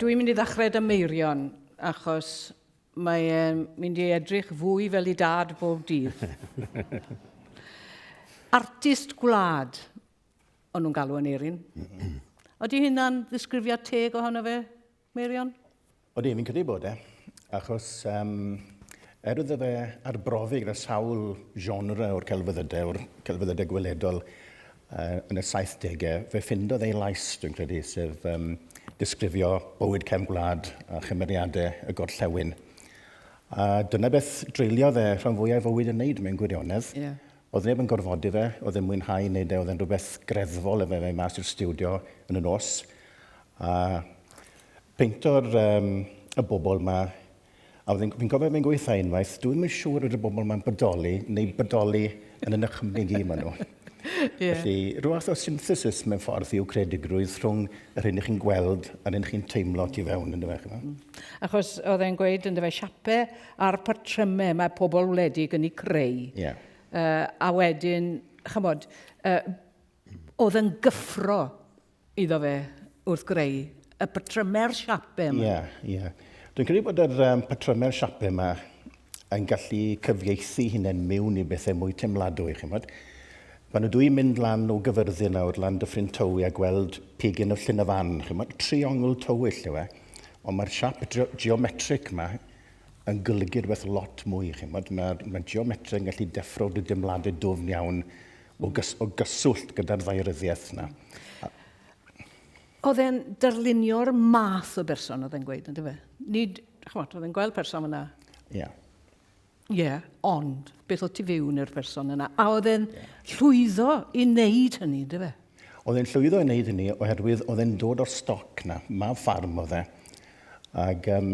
Dwi'n mynd i ddechrau 'da Meirion, achos mae e'n mynd i edrych fwy fel ei dad bob dydd. Artist gwlad, o'n nhw'n galw Aneirin. Ydy hynna'n ddisgrifiad teg ohono fe, Meirion? Odi, fi'n credu bod e. Achos um, er iddo fe arbrofi gyda sawl genre o'r celfyddydau, o'r celfyddydau gweledol uh, yn y 70au, fe ffindodd ei lais, dwi'n credu, sef um, disgrifio bywyd cefn gwlad a chymeriadau y gorllewin. A dyna beth dreuliodd e rhan fwyaf o fywyd yn neud mewn gwirionedd. Yeah. Oedd neb yn gorfodi fe, oedd e'n mwynhau wneud e, oedd e'n rhywbeth greddfol efo fe mas i'r stiwdio yn y nos. A Peinto'r um, y bobl ma, a fi'n fi cofio fe'n gweithio unwaith, dwi'n yn siŵr ydy'r bobl ma'n bodoli, neu bodoli yn y nychymyg i maen nhw. yeah. Felly, rhyw fath o synthesis mewn ffordd i'w credigrwydd rhwng yr hyn ych chi'n gweld a'r hyn chi'n teimlo tu fewn, yn dweud. Mm. Achos oedd e'n gweud, yn dweud, siape a'r patrymau mae pobl wledig yn eu creu. Yeah. A wedyn, chymod, oedd yn gyffro iddo fe wrth greu y patrymau'r siapau yma. Ie, yeah, ie. Yeah. Dwi'n credu bod yr um, patrymau'r siapau yma yn gallu cyfieithu hunain mewn i bethau mwy teimladwy, chi'n bod. Pan ydw i'n mynd lan o Gyfyrddin nawr, lan Dyffryn Tywi a gweld pigyn y Llyn y Fan, chi'n bod, triongl tywyll yw e, ond mae'r siap geometric yma yn golygu rhywbeth lot mwy, chi'n bod. Mae'r mae geometric yn gallu deffro dy deimladau dwfn iawn o, gys, o gyswllt gyda'r ddaearyddiaeth yna. Oedd e'n darlunio'r math o berson, oedd e'n gweud, ynddo fe? Nid, chymod, oedd e'n gweld person fyna. Ie. Yeah. Ie, yeah, ond beth oedd tu fewn i'r person yna? A oedd e'n yeah. llwyddo i wneud hynny, ynddo fe? Oedd e'n llwyddo i wneud hynny oherwydd oedd e'n dod o'r stoc na, mab ffarm oedd e. Ac um,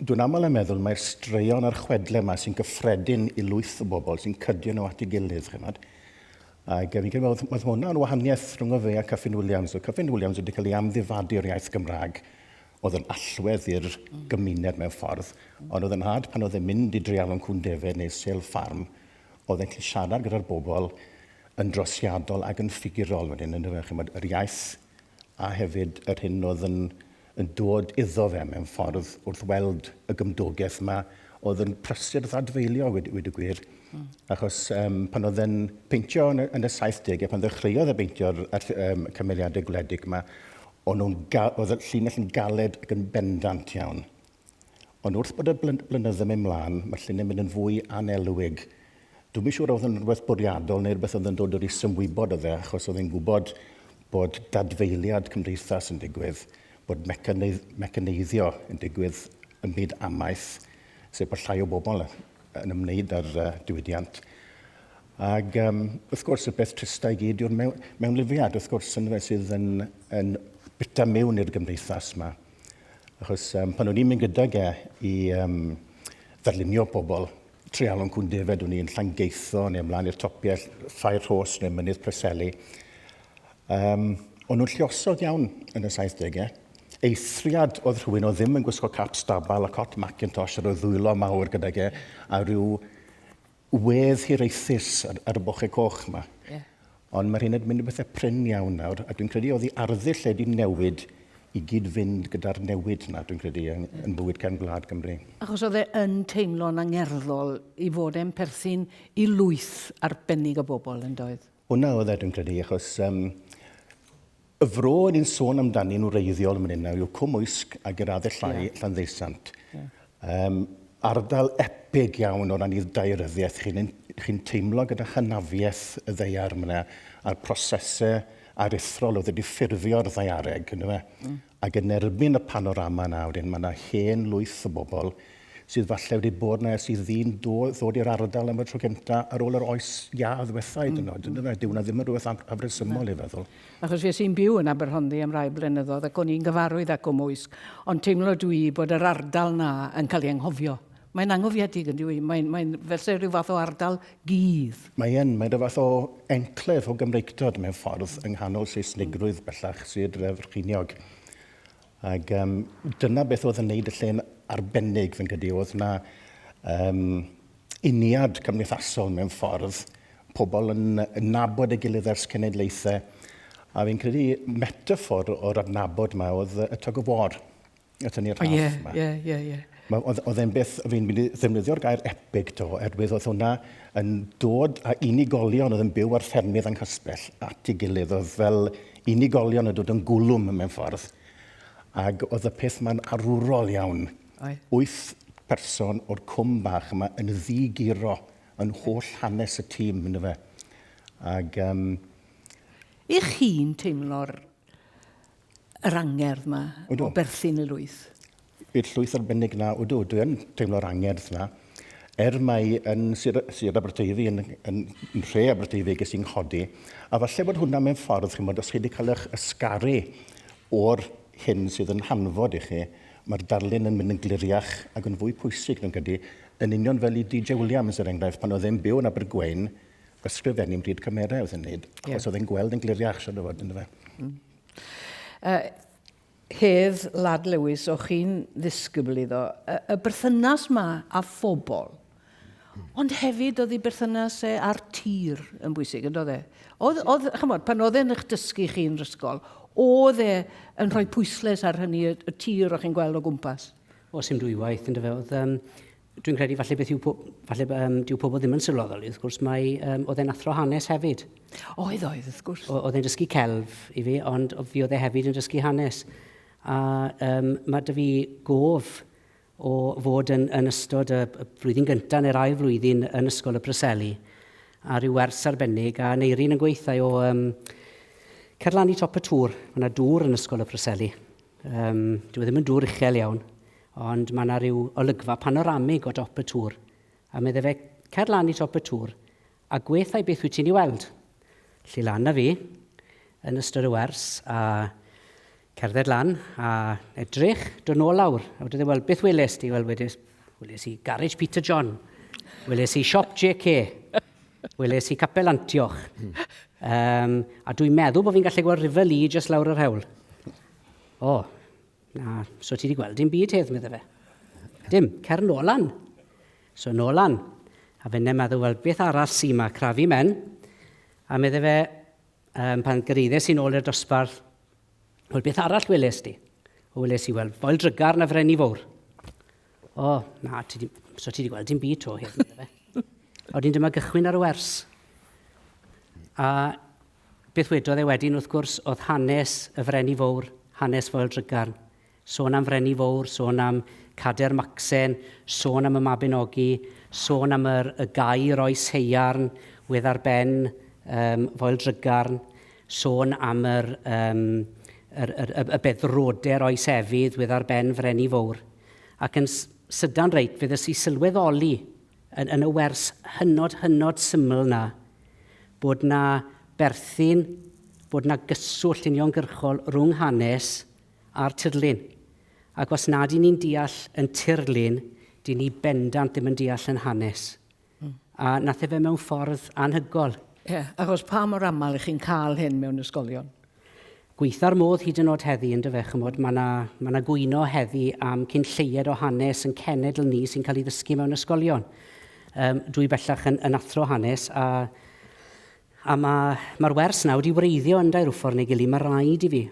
dwi'n aml yn meddwl mae'r straeon a'r chwedle yma sy'n gyffredin i lwyth o bobl sy'n cydio nhw at ei gilydd, chymod. Ac fi'n credu oedd, oedd hwnna'n wahaniaeth rhwng y fe a Kyffin Williams. Oedd Kyffin Williams wedi cael ei amddifadu o'r iaith Gymraeg, oedd yn allwedd i'r gymuned mewn ffordd. Ond oedd yn nhad pan oedd e'n mynd i Dreialon Cŵn Defed neu Sel Ffarm, oedd e'n gallu siarad gyda'r bobl yn drosiadol ac yn ffigurol wedyn, yn chymod, yr iaith a hefyd yr hyn oedd yn, yn dod iddo fe mewn ffordd wrth weld y gymdogaeth yma oedd yn prysur ddadfeilio, wedi, wedi gwir. Achos um, pan oedd e'n peintio yn y, yn y 70au, pan ddechreuodd e beintio'r um, cymeriadau gwledig yma, o'n nhw'n oedd y llinell yn galed ac yn bendant iawn. Ond wrth bod y blynyddoedd yn mynd mlaen, mae'r lluniau'n mynd yn fwy anelwig. Dwi'm yn siŵr oedd yn rhywbeth bwriadol neu rhywbeth oedd yn dod o'r isymwybod oedd e, achos oedd e'n gwybod bod dadfeiliad cymdeithas yn digwydd, bod mecaneiddio yn digwydd ym myd amaeth, sef bod llai o bobl yn ymwneud â'r diwydiant. Ac um, wrth gwrs, y beth trista i gyd yw'r mewn, mewnlifiad, wrth gwrs, yn sydd yn, yn bita mewn i'r gymdeithas yma. Achos um, pan o'n i'n mynd gydag e i um, ddarlunio pobl, treialon cwn defed, o'n i'n Llangeitho neu ymlaen i'r topiau, Ffair Rhos neu Mynydd Preseli. Um, o'n nhw'n lluosog iawn yn y 70au. Eithriad oedd rhywun oedd ddim yn gwisgo cap stabal a cot Macintosh ar y ddwylo mawr gydag e a rhyw wedd hiraethus ar, ar y bochau coch yma. Yeah. Ond mae'r hyn yn mynd yn bethau prin iawn nawr, a dwi'n credu oedd ei arddull e wedi newid i gyd fynd gyda'r newid yna, dwi'n credu, yn, yn bywyd cefn gwlad Gymru. Achos oedd e yn teimlo'n angerddol i fod e'n perthyn i lwyth arbennig o bobl, yn doedd? Hwna oedd e, dwi'n credu, achos um, y fro o'n i'n sôn amdani'n wreiddiol yn hyn yw Cwm Wysg a Gyraddau Llai yeah. Llanddeusant. Yeah. Um, ardal epig iawn o ran i'r daearyddiaeth. Chi'n chi teimlo gyda hynafiaeth y ddaear yma a'r prosesau aruthrol oedd wedi ffurfio'r ddaeareg. Ynddo fe? Mm. Ac yn erbyn y panorama yna, wedyn, mae yna hen lwyth o bobl sydd falle wedi bod 'na ers i ddyn ddod i'r ardal am y tro cynta ar ôl yr oes iâ ddiwetha hyd yn oed, yndyfe? Dyw hwnna ddim yn rhywbeth afresymol i feddwl. Achos fues i'n byw yn Aberhonddu am rai blynyddoedd ac o'n i'n gyfarwydd â Cwm Wysg, ond teimlo dwi bod yr ardal 'na yn cael ei anghofio. Mae'n anghofiedig yn dyw 'i? Mae'n, mae'n fel se rhyw fath o ardal gudd. Mae yn, mae'n rhyw fath o enclave o Gymreictod mewn ffordd yng nghanol Seisnigrwydd bellach Sir Drefrchiniog. Ac um, dyna beth oedd yn neud y lle'n arbennig, fi'n credu, oedd na um, uniad cymdeithasol mewn ffordd, pobl yn, yn nabod ei gilydd ers cenedlaethau, a fi'n credu metafor o'r adnabod yma oedd y tug of war. Y tynnu'r rhaff yma. Ie, ie, ie. Oedd e'n beth, fi'n mynd i ddefnyddio'r gair epic to, oherwydd oedd hwnna yn dod â unigolion oedd yn byw ar ffermydd anghysbell at ei gilydd, oedd fel unigolion yn dod yn gwlwm mewn ffordd. Ac oedd y peth ma'n arwrol iawn. 8 person o'r cwm bach yma yn ddi-guro yn holl hanes y tîm, yndyfe. Ac... Ych chi'n teimlo'r yr angerdd 'ma o berthyn i lwyth? I'r llwyth arbennig 'na, ydw, dwi yn teimlo'r angerdd 'na. Er mai yn Sir, Sir Aberteifi, yn, yn, yn nhre Aberteifi ges i'n nghodi, a falle bod hwnna mewn ffordd, chimod, os chi wedi cael eich ysgaru o'r hyn sydd yn hanfod i chi, mae'r darlun yn mynd yn gliriach ac yn fwy pwysig, dwi'n credu, yn union fel i DJ Williams, er enghraifft, pan oedd e'n byw yn Abergwein, ysgrifennu am bryd camera oedd e'n neud, achos yeah. oedd e'n gweld yn gliriach, siarad o fod, ynddo fe. Hedd Lad Lewis, o'ch chi'n ddisgybl iddo, y, y berthynas ma â phobl, ond hefyd oedd ei berthynas e â'r tir yn bwysig, yn doedd e? Oedd, oedd, chymod, pan oedd e'n eich dysgu chi yn yr ysgol, oedd e yn rhoi pwysles ar hynny, y, y tir o'ch chi'n gweld o gwmpas? O, sy'n dwywaith, yn dyfe. Oedd, um, dwi'n credu falle beth yw, falle um, dyw pobl ddim yn sylweddoli, wrth gwrs, mae, um, oedd e'n athro hanes hefyd. Oedd, oedd, wrth gwrs. O, oedd e'n dysgu celf i fi, ond fi oedd e hefyd yn dysgu hanes. A um, mae dy fi gof o fod yn, yn ystod y, y flwyddyn gyntaf neu'r ail flwyddyn yn Ysgol y Preseli, a rhyw wers arbennig, a Neirin yn gweithio o um, cerlanu top y tŵr. Mae yna dŵr yn Ysgol y Preseli. Um, dyw e ddim yn dŵr uchel iawn, ond mae yna rhyw olygfa panoramig o dop y tŵr. A medde fe, cer lan i top y tŵr, a gwethau beth wyt ti'n ei weld. Lly lan a fi, yn ystod y wers, a cerdded lan, a edrych, dod nôl lawr. A wedyn, wel, beth weles ti? Wel, wedes, weles i Garage Peter John, weles i Shop JK, weles i Capel Antioch. Um, a dwi'n meddwl bod fi'n gallu gweld River Lee just lawr yr hewl. O, na, so ti wedi gweld dim byd hedd, medde fe. Dim, cer nôl lan. So nôl lan. A fe'n meddwl, wel, beth arall sy ma, crafu men. A medde fe, um, pan gyreiddes i'n ôl i'r dosbarth, wel, beth arall weles di? O, weles i, wel, foel drygar na freni fawr. O, na, ti di, so ti wedi gweld dim byd to, hedd, medde fe. A wedyn dyma gychwyn ar y wers. A Beth wedodd e wedyn, wrth gwrs, oedd hanes y Frenni Fowr, hanes Foel Drygarn. Sôn am Frenni Fowr, sôn am Cader Macsen, sôn am y Mabinogi, sôn am yr, y gair oes heiarn wedd ar ben um, Foel Drygarn, sôn am yr, um, yr, yr, y, y beddroder oes efydd wedd ar ben Frenni Fowr. Ac yn sydan reit, fe ddys i sylweddoli yn, yn y wers hynod, hynod syml na, bod 'na berthyn, bod 'na gyswllt uniongyrchol rhwng hanes a'r tirlun. Ac os nad y'n ni'n deall yn tirlun, dyn ni bendant ddim yn deall yn hanes. Mm. A nath e fe mewn ffordd anhygol. Ie, yeah, achos pa mor aml ych chi'n cael hyn mewn ysgolion? Gweitha'r modd hyd yn oed heddi, yn dyfe, chymod, mae yna ma gwyno heddi am cyn lleied o hanes yn cenedl ni sy'n cael ei ddysgu mewn ysgolion. Um, dwi bellach yn, yn athro hanes a, a mae'r ma wers na wedi wreiddio yn dair ffordd neu gilydd. Mae rhaid i fi,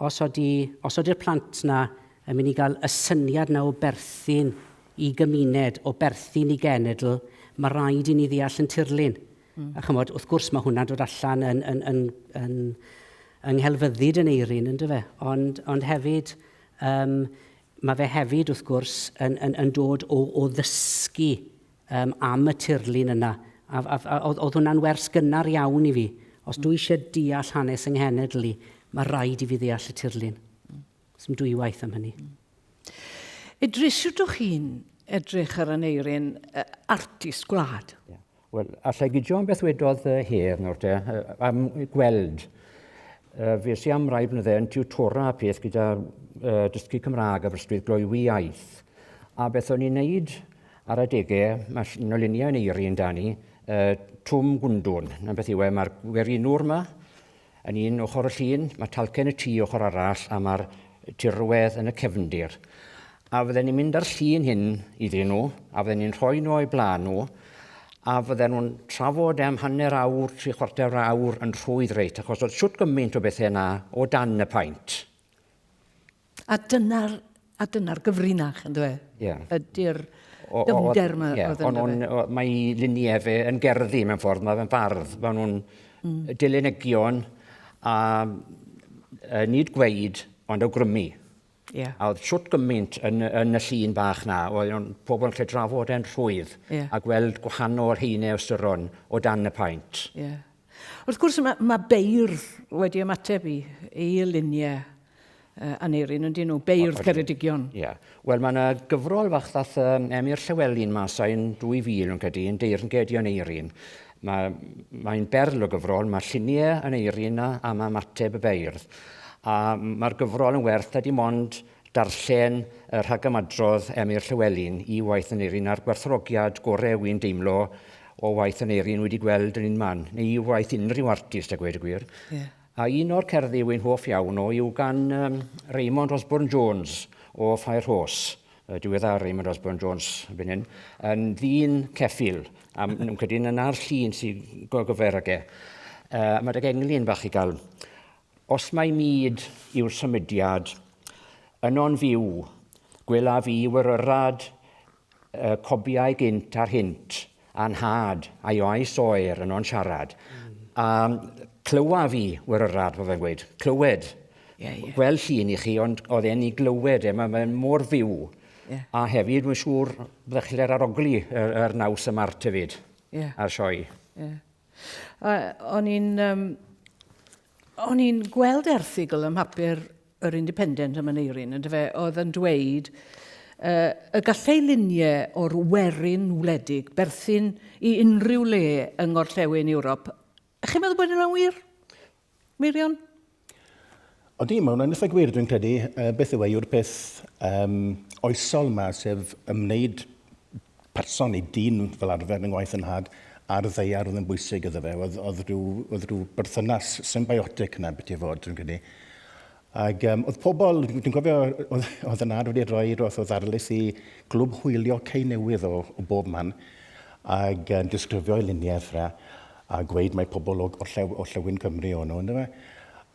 os oeddi, os oedi'r plant na yn mynd i gael y syniad na o berthyn i gymuned, o berthyn i genedl, mae rhaid i ni ddeall yn tirlun. Mm. A chymod, wrth gwrs mae hwnna'n dod allan yn, yn, yn, yn, yng nghelfyddyd yn eirin, yn dyfe? Ond, ond hefyd, um, mae fe hefyd, wrth gwrs, yn, yn, yn dod o, o ddysgu um, am y tirlun yna. A, a, a, oedd, oedd hwnna'n wers gynnar iawn i fi. Os dwi eisiau deall hanes yng nghenedl i, mae rhaid i fi ddeall y tirlun. Sdim dwywaith am hynny. Idris, sut ydych chi'n edrych ar Aneurin, artist gwlad? Yeah. Wel, allai gydio am beth wedodd Hedd nawr te, am gweld. Fe si am rai blynydde yn tiwtora peth gyda dysgu Cymraeg Aberystwyth gloywi iaith. A beth o'n i'n neud ar adegau, mae un o luniau yn eirin da ni, Twm Gwndwn. Na beth yw e, mae'r gwerinwr yma, Yn un ochr y llun, mae talcen y tŷ ochr arall a mae'r tirwedd yn y cefndir. A fydden ni'n mynd â'r llun hyn iddyn nhw, a fydden ni'n rhoi nhw o'i blaen nhw, a fydden nhw'n trafod e am hanner awr, 3/4 awr yn rhwydd reit, achos oedd shwt gymaint o bethau yna o dan y paent. A dyna'r A dyna'r gyfrinach, ynddo fe? Ie. Ydy'r dyfnder yma. Ie, ond on, mae luniau fe yn gerddi mewn ffordd, mae fe'n fardd. Mae nhw'n dilynegion a nid gweud, ond awgrymu. Yeah. A oedd shwt gymaint yn, yn y llun bach na, oedd o'n pobl yn lle drafod e'n rhwydd yeah. a gweld gwahanol heine o styron o dan y paent. Yeah. Wrth gwrs, mae, mae beirdd wedi ymateb i, i luniau Aneirin, yn dyn nhw, beirdd Ceredigion. Ie. Yeah. Wel, mae yna gyfrol fach ddath um, Emyr Llywelyn mas yn 2000, yn credu, yn deyrnged i Aneirin. Mae'n mae berl o gyfrol, mae lluniau Aneirin na a mae ymateb y beirdd. A mae'r gyfrol yn werth a dim ond darllen y rhagymadrodd Emyr Llywelyn i waith Aneirin a'r gwerthfawrogiad gorau wy'n deimlo o waith Aneirin wedi gweld yn unman, neu i waith unrhyw artist a gweud y gwir. Yeah. A un o'r cerddi wy'n hoff iawn o yw gan um, Raymond Osborne Jones o Ffair Rhos, y diweddar Raymond Osborne Jones erbyn hyn, yn ddyn ceffyl, a nhw'n credu yna'r llun sy'n gogyfer ag e. Mae dy englyn bach i gael. Os mai myd yw'r symudiad, yno'n fyw, gwela fi wyryrad y cobiau gynt a'r hynt, a nhad, a'i oes oer yno'n siarad. A clywa fi wyryrad, mae fe'n gweud, clywed. Yeah, yeah. Gweld llun i chi, ond oedd e'n ei glywed e, mae'n mae mor fyw. Yeah. A hefyd, mae'n siŵr, byddech chi'n arogli yr, yr naws y mart hefyd, yeah. a'r sioe. Yeah. O'n i'n um, o'n i'n gweld erthygl ym mhapur yr Independent ym Aneirin, yndyfe, oedd yn dweud uh, y gallai luniau o'r werin wledig berthyn i unrhyw le yng Ngorllewin Ewrop. Chi'n meddwl bod hynna'n wir, Meirion? Odi, mae hwnna'n eitha gwir, dwi'n credu. Uh, beth yw e, yw'r peth um, oesol yma, sef ymwneud person neu dyn fel arfer yn ngwaith yn nhad a'r ddaear oedd yn bwysig iddo fe. Oedd, oedd, rhyw, oedd rhyw berthynas symbiotic yna beth i fod, dwi'n credu. Ac um, oedd pobl, dwi'n cofio, oedd, oedd y nad wedi rhoi rhywbeth o ddarlith i glwb hwylio Cei Newydd o, o bob man, ac um, disgrifio ei luniau ffra, a gweud mai pobl o orllew, orllewin Cymru o'n nhw, yndyfe?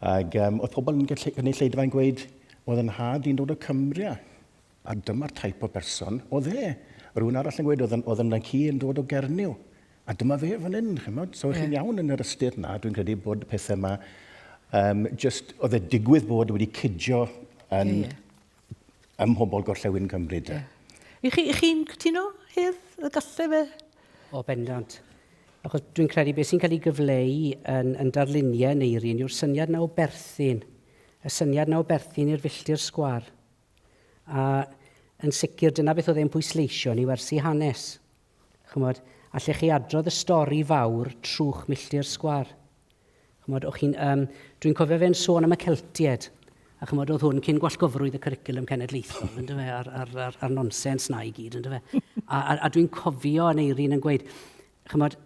Ac um, oedd pobl yn gynulleidfa'n gweud, oedd yn nhad i'n dod o Cymru, a dyma'r type o berson oedd e. Rhywun arall yn gweud, oedd yn, oedd yn ci yn dod o Gernyw. A dyma fe fan hyn, chymod? So yeah. chi'n iawn yn yr ystyr na, dwi'n credu bod pethau yma, um, just, oedd e digwydd bod wedi cydio yn, yeah, yeah. ym mhobl gorllewin Cymru. De. Yeah. I chi, chi'n cytuno, Hedd, y gallai fe? O, bendant. Achos dwi'n credu beth sy'n cael ei gyfleu yn, yn darluniau Neirin yw'r syniad na o berthyn. Y syniad na o berthyn i'r filltir sgwar. A yn sicr, dyna beth oedd e'n pwysleisio yn ei wersi hanes. Chymod, allech chi adrodd y stori fawr trwch milltir sgwar. Chymod, o'ch chi'n, um, dwi'n cofio fe'n sôn am y Celtied, a chymod, oedd hwn cyn gwallgofrwydd y cwricwlwm cenedlaethol, ynddo fe, a'r, ar, ar, ar nonsens na i gyd, ynddo fe. A, a, a dwi'n cofio Aneirin yn gweud, chymod,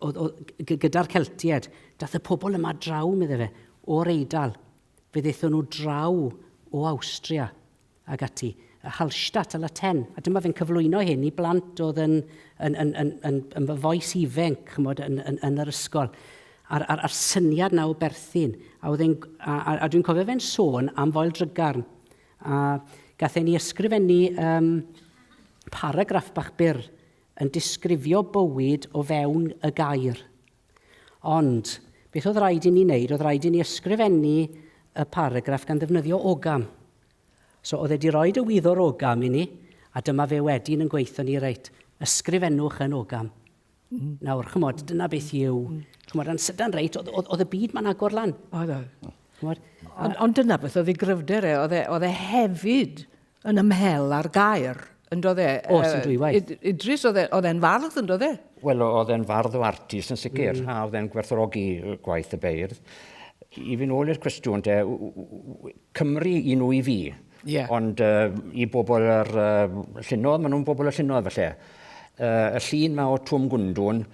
oedd, oedd, gyda'r Celtied, dath y pobl yma draw, medde fe, o'r Eidal, Fe ddaethon nhw draw o Awstria ac ati, y Hallstatt a La Tène, a dyma fe'n cyflwyno hyn i blant oedd yn, yn, yn, yn, yn, yn fy foes ifenc, chymod, yn, yn, yn yr ysgol. A'r, ar, ar syniad na o berthyn. A, oedd a, a, a dwi'n cofio fe'n sôn am Foel Drygarn. A gath e'n i ysgrifennu um, paragraff bach byr yn disgrifio bywyd o fewn y gair. Ond, beth oedd rhaid i ni wneud, oedd rhaid i ni ysgrifennu y paragraff gan ddefnyddio ogam. So oedd e wedi rhoi y wyddor ogam i ni, a dyma fe wedyn yn gweithio ni, reit, ysgrifennwch yn ogam. Mm. Nawr, chymod, dyna beth yw, mm. chymod, yn sydan reit, oedd, oedd, oedd y byd ma'n agor lan. Oedd, oedd. Chymod, ond, ond dyna beth oedd ei gryfder e, oedd e, oedd e hefyd yn ymhel ar gair, yn doedd e? O, sy'n dwywaith. Idris, oedd e, oedd e'n fardd, yn doedd e? Wel, oedd e'n fardd o artist yn sicr, mm. a oedd e'n gwerthfawrogi gwaith y beirdd. I fynd ôl i'r cwestiwn te, Cymru i nhw i fi, yeah. ond uh, i bobl yr uh, llynnodd, maen nhw'n bobl y llynnodd falle. Uh, y llun ma o Twm Gwndwn,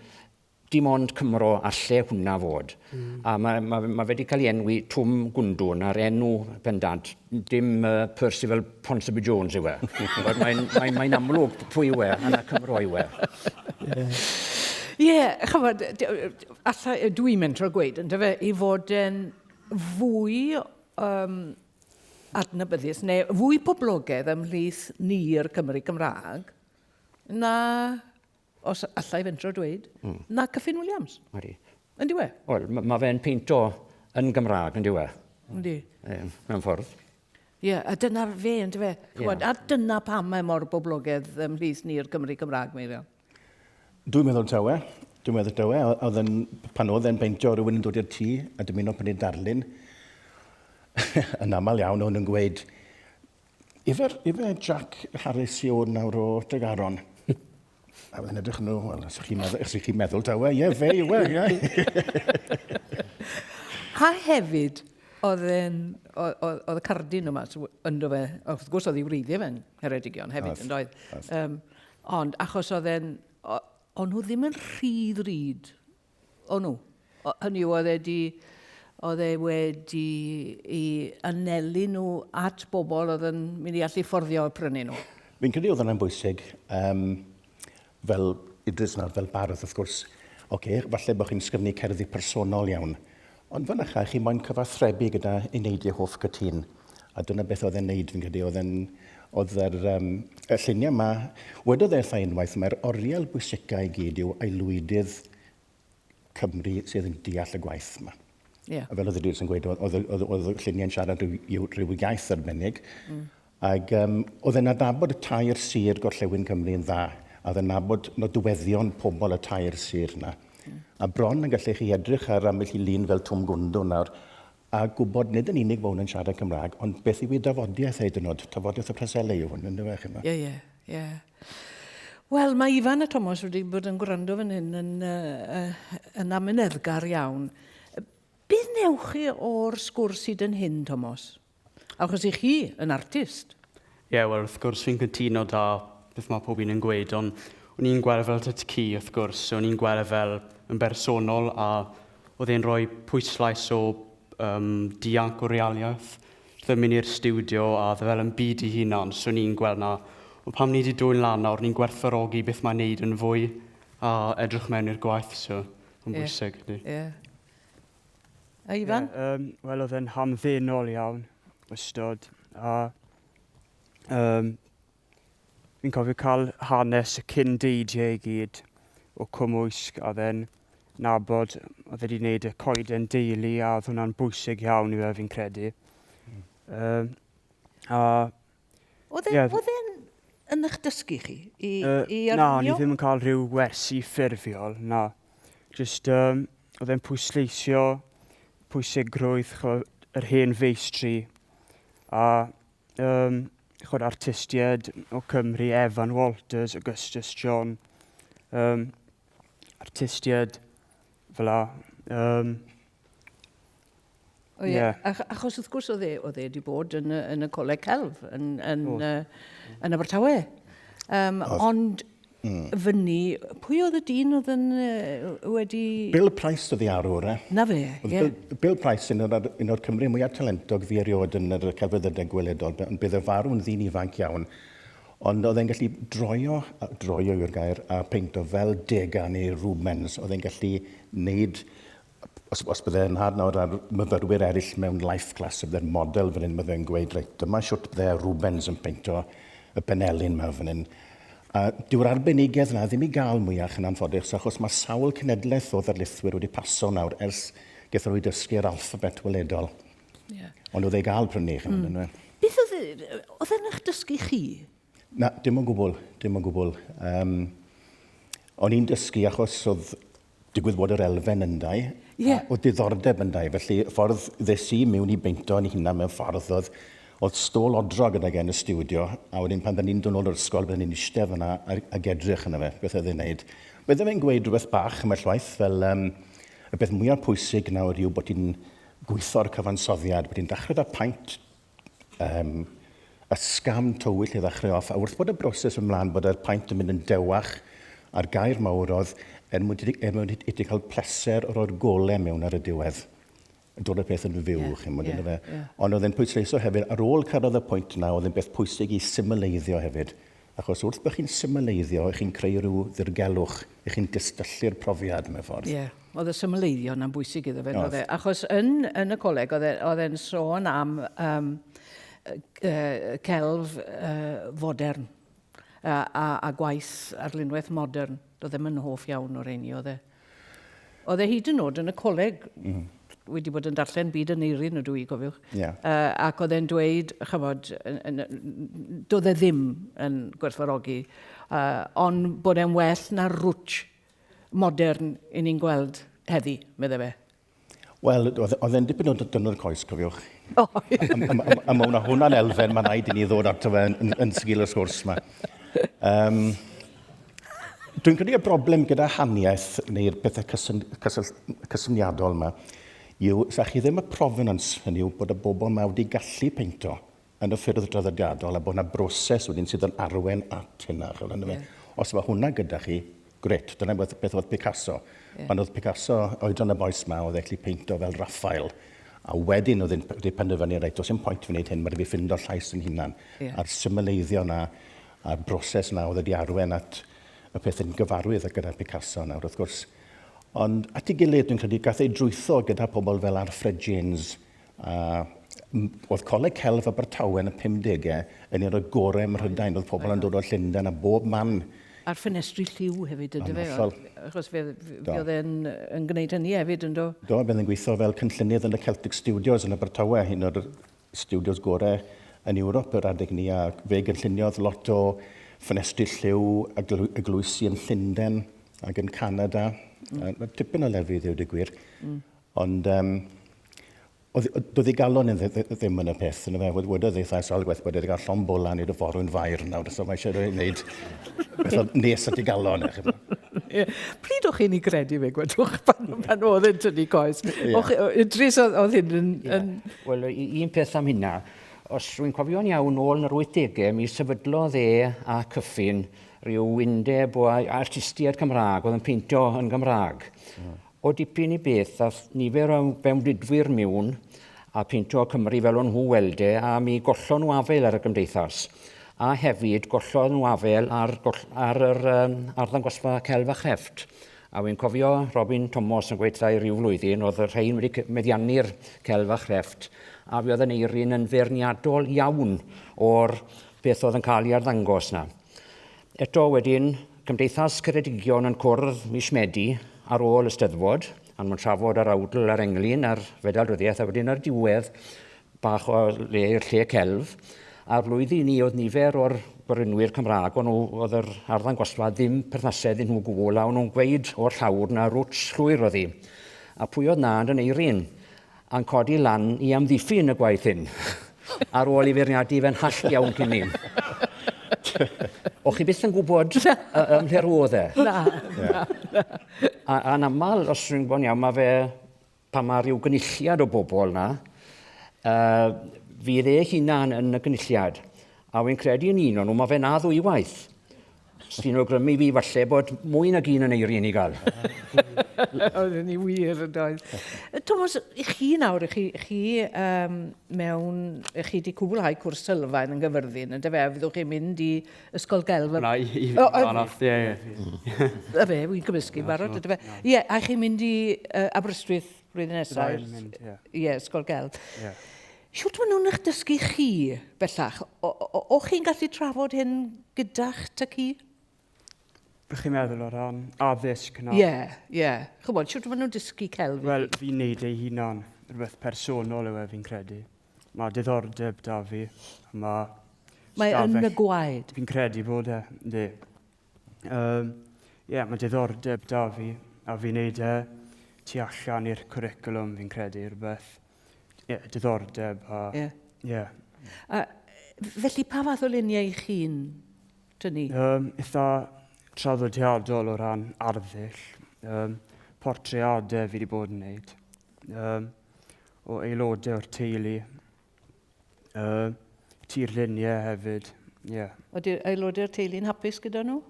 Dim ond Cymro alle hwnna fod. Mm. A mae, mae, mae fe wedi cael ei enwi Twm Gwndwn a'r enw pendant, dim uh, Percival Ponsonby Jones yw e. Mae'n mae, mae amlwg pwy yw e, a na Cymro yw e. Ie, yeah, chymod, alla, dwi'n mentro gweud, yn dyfe, i fod yn fwy um, adnabyddus, neu fwy poblogaidd ymhlith ni'r Cymry Cymraeg, na, os allai fentro dweud, mm. na Kyffin Williams. Ydy. Yn diwe? Wel, mae fe'n peinto yn Gymraeg, yn diwe? Yndi. E, mewn ffordd. Ie, yeah, a dyna fe, yn diwe? Yeah. A dyna pam mae mor boblogaidd ymhlith ni'r Cymry Cymraeg, Meirion. Dwi'n meddwl tawe. Dwi'n meddwl tawe. Oedd yn, pan oedd e'n peintio rhywun yn dod i'r tŷ a dymuno prynu darlun, yn aml iawn o'n nhw'n gweud, ife, ife Jack Harris i o'n nawr o Dregaron? A wedyn edrych nhw, wel, os chi'n meddwl, os chi'n meddwl tawe, ie, fe yw e, ie. A hefyd, oedd e'n, oedd y cardyn yma ynddo fe, wrth gwrs oedd ei wreiddiau fe'n Ngheredigion hefyd, yn doedd. Um, Ond achos oedd e'n... O'n nhw ddim yn rhy ddrud. O'n nhw. Hynny yw, oedd e di, oedd e wedi i anelu nhw at bobl oedd yn mynd i allu fforddio prynu nhw. Fi'n credu oedd hwnna'n bwysig. Um, fel Idris nawr, fel bardd, wrth gwrs, oce, okay, falle bod chi'n sgrifennu cerddi personol iawn, Ond fan ycha, chi moyn cyfathrebu gyda eneidiau hoff cytûn. A dyna beth oedd e'n neud, fi'n credu. Oedd e'n, oedd yr, um, y lluniau yma, wedodd e wrtha unwaith, mae'r oriel bwysica i gyd yw aelwydydd Cymru sydd yn deall y gwaith yma. Yeah. A fel oedd Idris yn gweud, oedd, oedd, oedd, oedd y lluniau'n siarad rhyw, rhyw iaith arbennig. Mm. Ac um, oedd e'n adnabod y tair sir gorllewin Cymru yn dda, a oedd e'n nabod nodweddion pobl y tair sir yna. Mm. A bron yn gallu chi edrych ar ambell i lun fel Twm Gwndw nawr, a gwybod nid yn unig bod hwn yn siarad Cymraeg, ond beth yw ei dafodiaeth hyd yn oed, tafodiaeth y Preseli yw hwn, yn dweud chi Ie, ie, ie. Wel, mae Ifan a Thomas wedi bod yn gwrando fan hyn yn, uh, yn amyneddgar iawn. Beth newch chi o'r sgwrs hyd yn hyn, Thomas? Achos i chi yn artist. Ie, yeah, wel, wrth gwrs fi'n cytuno da beth mae pob un yn gweud, ond o'n i'n gweld e fel tad cu, wrth gwrs, so o'n i'n gweld e fel yn bersonol a oedd e'n rhoi pwyslais o um, dianc o realiaeth. Oedd e'n mynd i'r stiwdio a oedd e fel yn byd i hunan, so o'n i'n gweld na, ond pam ni wedi dwyn lan nawr, ni'n gwerthfawrogi beth mae'n neud yn fwy a edrych mewn i'r gwaith, so mae'n yeah. bwysig. Ie. Yeah. A Ifan? Yeah, um, Wel, oedd e'n hamddenol iawn ystod. A um, fi'n cofio cael hanes y cyn deidiau i gyd o Cwmwysg a oedd e'n nabod, oedd e wedi gwneud y coeden deulu a oedd hwnna'n bwysig iawn i fe fi'n credu. Mm. Um, a Oedd e, yeah. oedd e'n yn eich dysgu chi i, uh, i arlunio? Na, ni ddim yn cael rhyw wersi ffurfiol, na. Just, um, oedd e'n pwysleisio pwysigrwydd chwa, yr hen feistri a um, chwad artistiaid o Cymru, Evan Walters, Augustus John, um, artistiaid fel la. Um, O ie, yeah. Ach, achos wrth gwrs oedd e, oedd e wedi bod yn, yn y Coleg Celf yn, yn, oh. uh, yn Abertawe. Um, ond mm. fyny, pwy oedd y dyn oedd yn uh, wedi... Bill Price oedd ei arwr, e? Na fe, ie. Yeah. Bill, Bill Price un o'r, un o'r Cymru mwyaf talentog fi erioed yn yr celfyddydau gweledol, ond bydd e farw'n ddyn ifanc iawn. Ond oedd e'n gallu droio, droio yw'r gair, a peinto fel Degas neu Rubens. Oedd e'n gallu neud os, os bydde nhad nawr a'r myfyrwyr eraill mewn life class, y bydde'r model fan hyn, bydde'n gweud, reit, dyma siwt bydde Rubens yn peinto y penelin yma fan hyn. A dyw'r arbenigedd yna ddim i gael mwyach yn anffodus, achos mae sawl cenedlaeth o ddarlithwyr wedi paso nawr ers gaethon nhw i dysgu'r alffabet weledol. Yeah. Ond oedd ei gael prynu, chi'n mm. Beth oedd, e, oedd e'n eich dysgu chi? Na, dim o gwbl, dim o gwbl. Um, o'n i'n dysgu achos oedd digwydd bod yr elfen yndai, yeah. a oedd diddordeb yndai. Felly, y ffordd ddes i mewn i beinto yn hunan mewn ffordd oedd, oedd stôl odro gyda gen y stiwdio, a wedyn pan dda ni'n dod nôl o'r ysgol, bydden ni'n eistedd fyna ag edrych yna fe, beth oedd e'n neud. Bydde fe'n gweud rhywbeth bach ambell waith, fel um, y peth mwyaf pwysig nawr yw bod ti'n gweithio'r cyfansoddiad, bod ti'n dechrau da paent um, ysgafn tywyll i ddechrau off, a wrth bod y broses ymlaen, bod yr paent yn mynd yn dewach, a'r gair mawr oedd, er mwyn, er mwyn i ti cael pleser o roi'r golau mewn ar y diwedd. Dod y peth yn fyw, yeah, chi'n yeah, fe. Yeah. Ond oedd e'n pwysleisio hefyd, ar ôl cyrraedd y pwynt yna, oedd e'n beth pwysig i symleiddio hefyd. Achos wrth bod chi'n symleiddio, chi'n creu rhyw ddirgelwch, chi'n distyllu'r profiad mewn ffordd. Ie, yeah. oedd y symleiddio yna'n bwysig iddo fe, oedd e. Achos yn, yn y coleg, oedd e, e'n sôn am um, uh, celf uh, fodern a, a, a gwaith arlunwaith modern. Doedd ddim yn hoff iawn o'r rheini, oedd e. Oedd e hyd yn oed yn y coleg wedi bod yn darllen Byd Aneirin ydw i, cofiwch. Yeah. Ac oedd e'n dweud, chymod, doedd e ddim yn gwerthfawrogi, ond bod e'n well na'r rwtsh modern i ni'n gweld heddi, meddai fe. Wel, oedd e'n dipyn o dynnu'r coes, cofiwch. O, ie. A mae hwnna, hwnna'n elfen mae'n rhaid i ni ddod ato fe yn, yn, yn sgil y sgwrs yma. Um, dwi'n credu y broblem gyda haniaeth neu'r pethau cysyn, cysyll, cysyniadol yma yw, sa chi ddim y provenance, hynny yw bod y bobl yma wedi gallu peinto yn y ffyrdd draddodiadol a bod yna broses wedyn sydd yn arwen at hynna. Chimod, yeah. Os mae hwnna gyda chi, gret. Dyna beth, beth oedd Picasso. Yeah. Pan oedd Picasso, oedran y boes ma, oedd e'n peinto fel Raphael. A wedyn oedd e'n wedi penderfynu, reit, does dim pwynt fi wneud hyn, mae rhaid fi ffindo llais yn hunan. Yeah. A'r symleiddio na, a'r broses na oedd wedi arwen at y peth yn gyfarwydd gyda Picasso nawr, wrth gwrs. Ond at ei gilydd, dwi'n credu, gath ei drwytho gyda pobl fel Alfred James, A oedd Coleg Celf Abertawe yn y 50au yn un o'r gorau ym Mhrydain. Oedd pobl yn dod o Llundain a bob man. A'r ffenestri lliw hefyd, yndyfe? Hollol. Achos fe, fe oedd e'n yn gwneud hynny hefyd, yndo? Do, fe oedd e'n gweithio fel cynllunydd yn y Celtic Studios yn Abertawe, un o'r studios gorau yn Ewrop yr adeg ni, a fe gynlluniodd lot o ffenestri lliw eglwysi yn Llundain ac yn Canada. Mm. Tipyn o lefydd, i ddweud y gwir. Mm. Ond um, oedd, doedd ei galon yn ddim yn y peth, yna fe, wedodd eitha sawl gwaith bod wedi cael llon bola neu y forwyn fair nawr, so mae eisiau gwneud beth oedd nes at ei galon. E, Pryd o'ch chi'n ei gredu fe, gwedwch, pan, pan oedd e'n tynnu coes? Yeah. Idris oedd, oedd hyn yn... Yeah. Yn... Wel, un peth am hynna, os rwy'n cofio'n iawn, nôl yn yr 80au, mi sefydlodd e a Cyffin rhyw undeb o artistiaid Cymraeg oedd yn peintio yn Gymraeg. Mm. O dipyn i beth, ath nifer o fewnfudwyr miwn a peinto Cymru fel o'n nhw weld e, a mi gollon nhw afael ar y gymdeithas. A hefyd, gollodd nhw afael ar, ar yr um, arddangosfa celf a chrefft. A wy'n cofio Robin Thomas yn gweud i ryw flwyddyn, oedd y rhain wedi meddiannu'r celf a chrefft, a fi oedd yn eirin yn feirniadol iawn o'r beth oedd yn cael ei arddangos na. Eto wedyn, Cymdeithas Ceredigion yn cwrdd mis Medi ar ôl y Steddfod, a nhw'n trafod yr awdl a'r englyn a'r Fedal Ryddiaith, a wedyn ar diwedd bach o le i'r lle celf. A'r flwyddyn ni oedd nifer o'r gwerinwyr Cymraeg, o'n nhw, oedd yr arddangosfa ddim perthnasedd iddyn nhw gwbl, a o'n nhw'n gweud o'r llawr na rwtsh llwyr oedd hi. A pwy oedd na yn Aneirin? a'n codi lan i amddiffyn y gwaith hyn, ar ôl i feirniadu fe'n hallt iawn cyn ni. O chi byth yn gwybod ym mhle roedd e. Na, na, na. A, a'n aml, os rwy'n gwybod iawn, mae fe, pan mae rhyw gynulliad o bobl na, uh, fydd e hunan yn y gynulliad. A wy'n credu yn un o'n nhw, mae fe na ddwywaith. Sy'n awgrymu fi falle bod mwy nag un yn eirin i gael. Oedd yn i wir yn doedd. Thomas, i chi nawr, i chi, chi um, mewn, i chi wedi cwblhau cwrs sylfaen yn Gyfyrddin, yn dyfe, fyddwch chi'n mynd i Ysgol Gelf... Na, i, i oh, fanaf, ie, ie. Y fe, wy'n cymysgu barod, yndyfe. Ie, a chi'n mynd i uh, Aberystwyth blwyddyn nesaf? Byddai'n mynd, ie. Ie, Ysgol Gelf. Ie. Shwt maen nhw'n eich dysgu chi bellach? O, o, o chi'n gallu trafod hyn gyda'ch ty-cu? Be chi'n meddwl o ran addysg na? Ie, yeah, ie. Yeah. Chymod, shwt maen nhw'n dysgu celf? Wel, fi'n neud ei hunan. Rhywbeth personol yw e, fi'n credu. Mae diddordeb da fi. Mae Mae yn y gwaed. Fi'n credu bod e, yndi. Ie, yeah, mae diddordeb da fi, a fi'n neud e tu allan i'r cwricwlwm, fi'n credu, rhywbeth. Ie, yeah, diddordeb a... Ie. Yeah. Yeah. A, felly, pa fath o luniau i chi'n tynnu? Um, eitha traddodiadol o ran arddull. Um, portreadau fi wedi bod yn neud. Um, o aelodau o'r teulu. Uh, tirluniau hefyd, ie. Yeah. Ydy aelodau'r teulu'n hapus gyda nhw?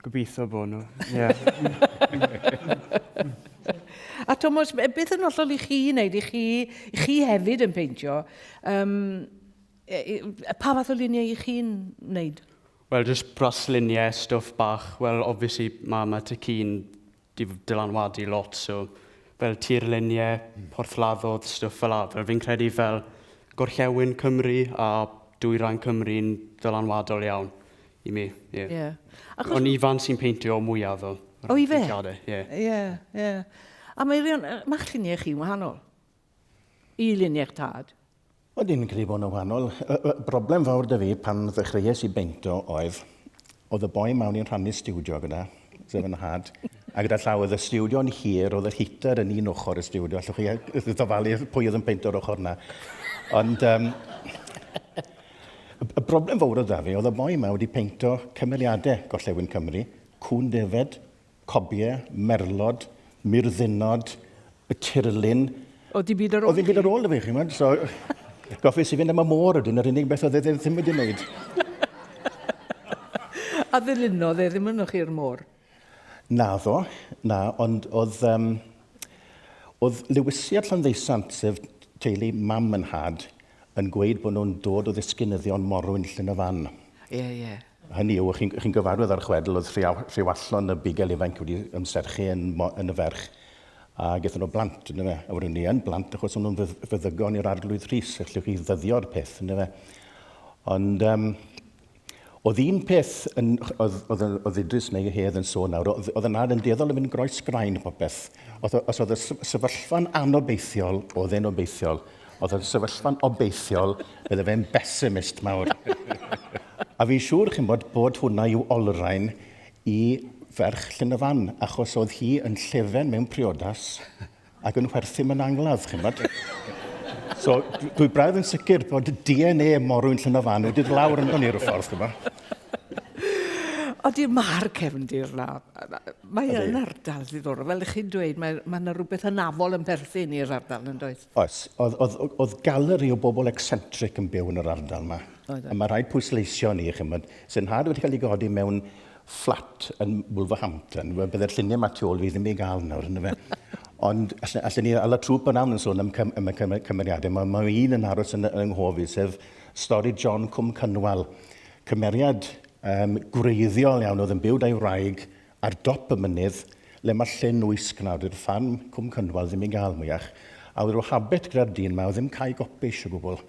Gobeithio bod nhw, ie. Yeah. A Thomas, beth yn hollol i chi wneud? I chi, i chi hefyd yn peintio. Um, pa fath o luniau i chi'n wneud? Wel, just brasluniau, stwff bach. Wel, obviously, mae ma Tacyn 'di dylanwadu lot, so fel tirluniau, porthladdodd, stwff fel 'a. Fel fi'n credu fel Gorllewin Cymru a Dwyrain Cymru'n ddylanwadol iawn i mi. Ie. Yeah. Achos... Ond Ifan sy'n peintio mwyaf o O, i fe? Ie. Ie, ie. A mae rion, mae'ch lluniau chi'n wahanol i luniau'ch tad. Wel, dwi'n credu bod nhw'n wahanol. Y, y broblem fawr 'da fi pan ddechreuais i beinto oedd, oedd y boi 'ma o'n i'n rhannu stiwdio gyda, sef yn nhad, a gyda llaw oedd y stiwdio'n hir, oedd yr heater yn un ochr y stiwdio, allwch chi ddyfalu pwy oedd yn peinto'r ochr 'na. Ond um, y broblem fawr oedd 'da fi, oedd y boi 'ma wedi peinto cymeriadau Gorllewin Cymru, cŵn defaid, Cobie, merlod, murddunod, y tirlun. Oedd dim byd ar ôl Oedd dim byd ar ôl 'da fi, chi'n gwybod? So, goffes i fynd am y môr wedyn, yr unig beth oedd e ddim wedi wneud. A ddilynodd e ddim ynoch chi'r môr? Naddo, na, ond oedd, um, oedd Lewisiad Llanddeusant, sef teulu mam yn nhad, yn gweud bod nhw'n dod o ddisgynyddion morwyn Llyn y Fan. Ie, ie. Hynny yw, chi'n chi gyfarwydd â'r chwedl, oedd Rhiwallon y bugail ifanc wedi ymserchu yn, yn y ferch, a gaethon nhw blant, ynddo fe. A wedyn ni yn blant, achos o'n nhw'n feddygon i'r Arglwydd Rhys, allwch chi ddyddio'r peth, ynddo fe. Ond um, oedd un peth, yn, oedd, oedd, oedd Idris neu Hedd yn sôn nawr, oedd, oedd y nad yn dueddol yn mynd groes graen popeth. Oedd, os oedd y sefyllfa'n anobeithiol, oedd e'n obeithiol. Oedd y sefyllfa'n obeithiol, bydde fe'n bessimist mawr. A fi'n siŵr, chi'n bod, bod hwnna i'w olrhain i ferch Llyn y Fan, achos oedd hi yn llefen mewn priodas ac yn chwerthin mewn angladd, chi'n bod. So, dwi braidd yn sicr bod DNA Morwyn Llyn y Fan wedi dod lawr ynddo ni rhyw ffordd, chi'n bod. Odi, mae'r cefndir 'na. Mae yn ardal ddiddorol. Fel ych chi'n dweud, mae, mae yna rhywbeth hynafol yn perthyn i'r ardal, yn does? Oes. Oedd, oedd, oedd galeri o bobl eccentric yn byw yn yr ardal yma. Oedd. A mae rhaid pwysleisio ni, chymod. Sy'n nhad wedi cael ei godi mewn fflat yn Wolverhampton. Wel, bydde'r lluniau ma tu ôl fi ddim i gael nawr, ynddo fe. Ond allan, allan ni ala trwp yn awn yn sôn am, cym, am y cymeriadau. Mae, mae un yn aros yn, yng nghof i, sef stori John Cwm Cynwal. Cymeriad um, gwreiddiol iawn oedd yn byw da'i wraig ar dop y mynydd le mae llyn wysg nawr, dyw'r ffarm Cwm Cynwal ddim i gael mwyach. A oedd rhyw habit gyda'r dyn ma, oedd ddim cael gopish o gwbl.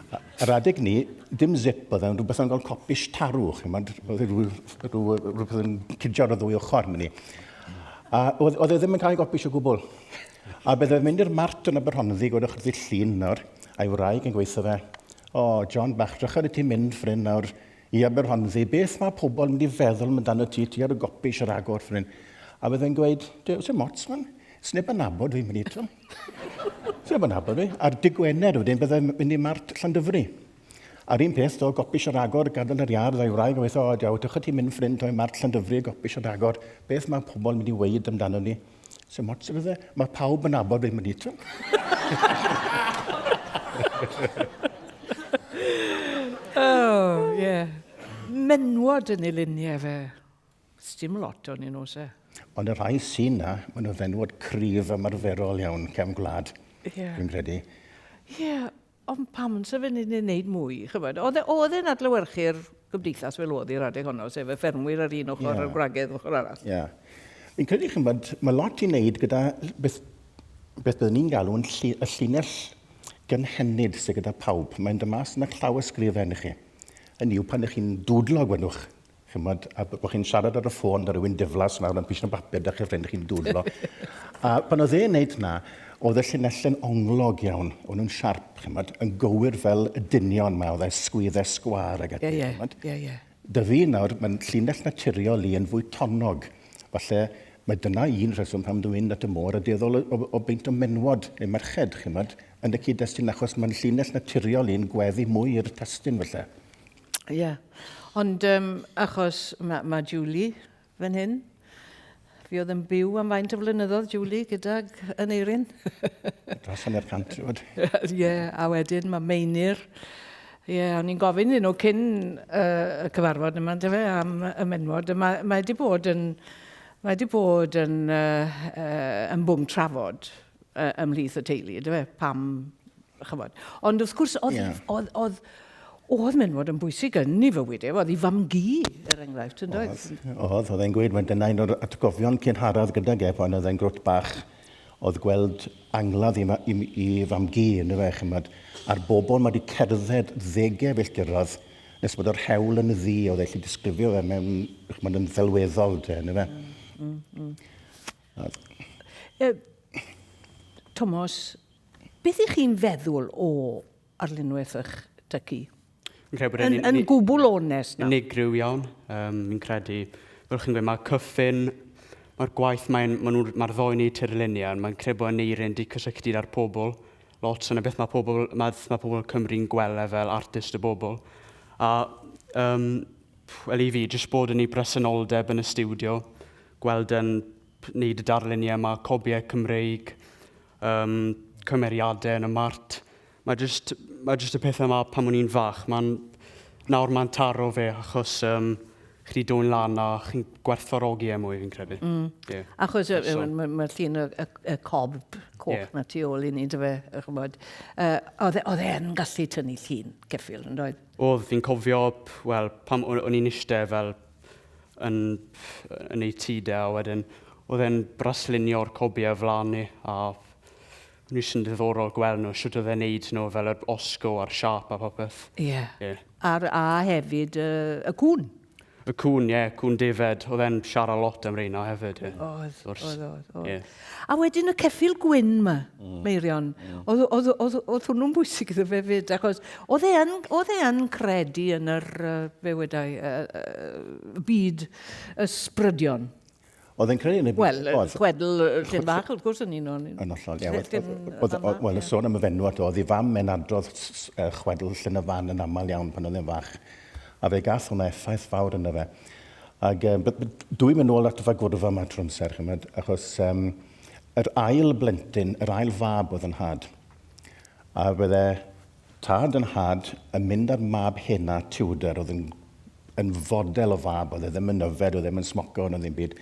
Ar adeg ni, dim zip oedd e, ond rhywbeth o'n gael copish tarw, chimod, oedd e rhywbeth yn cydio ar y ddwy ochr, mynd i. A oedd, oedd e ddim yn cael gopish o gwbl. A bydde fe'n mynd i'r mart yn Aberhonddu, gwedwch wrth i llun nawr, a'i wraig yn gweithio fe, o, John bach, drycha ar y ti'n mynd, ffrind, nawr, i Aberhonddu, beth mae pobl yn mynd i feddwl amdano ti, ti ar y gopish ar agor, ffrind. A bydde fe'n gweud, dew, sy'n mots, man, sneb yn nabod fi, mynd i, ti'n Sneb yn nabod fi. A'r dydd Gwener wedyn, bydde fe'n mynd i mart Llandyfri. A'r un peth, do, gopish ar agor, gadael yr iard a'i wraig, a weithio, o, diaw, dych ti'n mynd ffrind, toi mart Llandyfri, gopish ar agor. Beth mae pobl yn mynd i weud amdano ni? Sy'n mots iddo fe? Mae pawb yn nabod fi mynd i, ti'n Oh, ie. Yeah. Menwod yn ei luniau fe. Sdim lot o'n nhw, se. Ond y rhai sy'n na, maen nhw fenwod cryf ymarferol iawn, cefn gwlad, yeah. dwi'n credu. Ie, yeah, Ond pam sa fe'n ei wneud mwy, chymod? Oedd e, oedd e'n adlewyrchu'r gymdeithas fel oedd hi'r adeg honno, sef y ffermwyr ar un ochr yeah. a'r gwragedd ochr arall. Ie. Yeah. Fi'n credu, chymod, mae lot i wneud gyda beth, beth byddwn ni'n galw yn lli, y llinell gynhenid sydd gyda pawb. Mae'n dod mas yn eich llaw ysgrifen i chi. Hynny yw, pan ych chi'n dwdlo, gwedwch, Chimod, a bod chi'n siarad ar y ffôn 'da rhywun diflas nawr yn pisio bapur 'da chi'r ffrind chi'n dwdlo. A pan oedd e'n neud 'na, oedd y llinellau'n onglog iawn, o'n nhw'n siarp, chimod, yn gywir fel y dynion 'ma, oedd e sgwyddau sgwâr ag ati, chimod. Ie, ie. 'Da fi nawr, mae'n llinell naturiol i yn fwy tonnog. Falle, mae dyna un rheswm pam dwi'n mynd at y môr a dueddol o, o, o beint o menwod neu merched, chimod, yn y cyd-destun achos mae'n llinell naturiol i'n gweddu mwy i'r testun falle. Ie. Yeah. Ond um, achos mae ma Julie fan hyn, fi oedd yn byw am faint o flynyddoedd, Julie, gydag Aneirin. Dros hanner cant, ti'n Ie, yeah, a wedyn mae Meinir. Ie, yeah, o'n i'n gofyn iddyn nhw cyn uh, y cyfarfod yma, yndyfe, am y menwod. Mae, mae wedi bod yn, mae wedi bod yn, uh, uh, yn bwng trafod uh, ymhlith y teulu, yndyfe, pam chymod. Ond wrth gwrs, oedd, yeah. oedd, oedd, oedd menwod yn bwysig yn ei fywyd ef, oedd ei fam-gu, er enghraifft, yn doedd? Oedd, oedd e'n gweud, mae dyna un o'r atgofion cynharaf gydag e, pan oedd e'n grwt bach. Oedd gweld angladd i, i, i fam-gu, yn y fe, chymod, a'r bobl mae wedi cerdded ddegau filltiroedd nes bod yr hewl yn ddu, oedd e allu disgrifio fe mewn, chymod, yn ddelweddol, de, yn y fe. Mm. Tomos, beth ych chi'n feddwl o arlunwaith eich tycu? Fi'n credu bod e'n... Yn, yn gwbl onest nawr. Unigryw iawn, um, fi'n credu. Fel chi'n gweud, mae Cyffin, mae'r gwaith mae'n, ma nhw, mae'r ddoi wneud tirluniau, mae'n credu bod Aneirin di cysylltu â'r pobl lot, so 'na beth mae pobl, mae, mae pobl Cymru'n gweld e fel artist y bobl. A, um, wel i fi, jyst bod yn ei bresenoldeb yn y stiwdio, gweld yn wneud y darluniau yma, cobiau Cymreig, um, cymeriadau yn y mart, Mae jyst, mae jyst y pethau yma pan o'n i'n fach, mae'n, nawr mae'n taro fe achos um, chi wedi dod lan a chi'n gwerthfawrogi e mwy fi'n credu. Yeah. Achos mae ma, ma llun y, y, y cob coch yeah. na tu ôl i ni, dy fe, chymod. Oedd e, e'n gallu tynnu llun ceffyl, yn doedd? Oedd, fi'n cofio, wel, pan o'n i'n eistedd fel yn, yn ei tŷ de, a wedyn oedd e'n braslunio'r cobiau flaen ni, a O'n i jyst yn diddorol gweld nhw, shwt oedd e'n neud nhw, fel yr osgo a'r siâp a popeth. Ie. Ie. A'r, a hefyd y, y cŵn. Y cŵn, ie, cŵn defaid. Oedd e'n siarad lot am reina hefyd, ie. Oedd, oedd, oedd, oedd. Ie. A wedyn y ceffyl gwyn ma, mm. Meirion, mm. oedd, oedd, oedd, oedd hwnnw'n bwysig iddo fe fyd, achos oedd e yn, oedd e yn credu yn yr, uh, fe wedai, uh, uh, byd ysbrydion. Oedd e'n credu yn y byd. Wel, chwedl Llyn Bach, wrth gwrs, yn un o'n... Yn hollol, ie. Wel, y sôn am y fenwad, oedd ei fam yn adrodd chwedl Llyn y Fan yn aml iawn pan oedd e'n fach. A fe gath hwnna effaith fawr yna fe. Ac um, dwi'n mynd nôl at y fagwrfa yma trwy amser, chymod, achos um, yr ail blentyn, yr ail fab oedd yn had. A bydde Tad yn nhad yn mynd â'r mab hena, Tudor, oedd yn, yn fodel o fab, oedd e ddim yn yfed, oedd e ddim yn smoco, na ddim byd.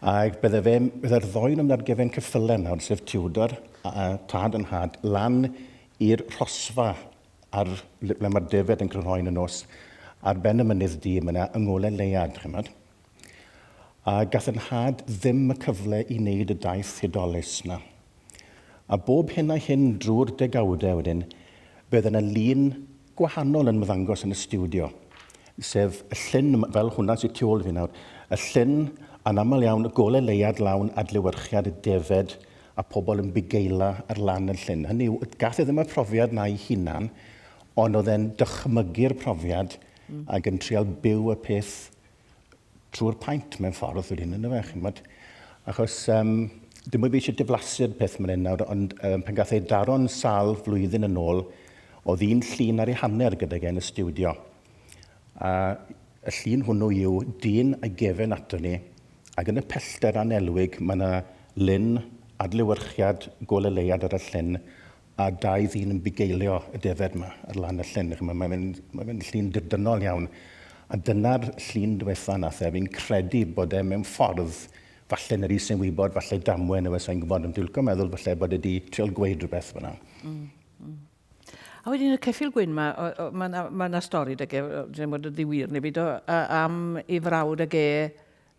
Ac bydde fe, bydde'r ddoi nhw'n mynd ar gefen ceffylau nawr, sef Tudor a, a tad yn nhad, lan i'r rhosfa ar ble mae'r defaid yn crynhoi yn y nos, ar ben y mynydd du, mae yna yng ngolau leuad, chymod. A gath yn nhad ddim y cyfle i wneud y daith hudolus na. A bob hyn a hyn drwy'r degawdau wedyn, fe oedd yna lun gwahanol yn ymddangos yn y stiwdio, sef y llyn, fel hwnna sydd tu ôl i fi nawr, y llyn, a'n aml iawn, y golau leuad lawn adlewyrchiad y defed a pobl yn bugeila ar lan y llyn. Hynny yw, gath e ddim y profiad 'na ei hunan, ond oedd e'n dychmygu'r profiad mm. ac yn trial byw y peth trwy'r paent mewn ffordd wedyn, ynddo fe, chimod. Achos um, dim bod fi eisiau diflasu'r peth man hyn nawr, ond um, pan gath ei daro'n sal flwyddyn yn ôl, oedd un llun ar ei hanner gydag e yn y stiwdio. A y llun hwnnw yw dyn a'i gefen ato ni, ac yn y pellter anelwig mae yna lun adlewyrchiad goleuad ar y llyn, a dau ddyn yn bugeilio y defaid 'ma ar lan y llyn. Ch'mo' mae fe'n mae fe'n llun dirdynnol iawn. A dyna'r llun diwetha nath e. Fi'n credu bod e mewn ffordd, falle yn yr is yn wybod, falle damwen yw e, sai'n gwybod, ond dwi'n lico meddwl falle bod e 'di trial gweud rhywbeth fan'na. Mm. Mm. A wedyn y ceffyl gwyn 'ma, mae 'na ma 'na stori 'dag e, dwi'n bod yn ddi-wir neu byd, am ei frawd ag e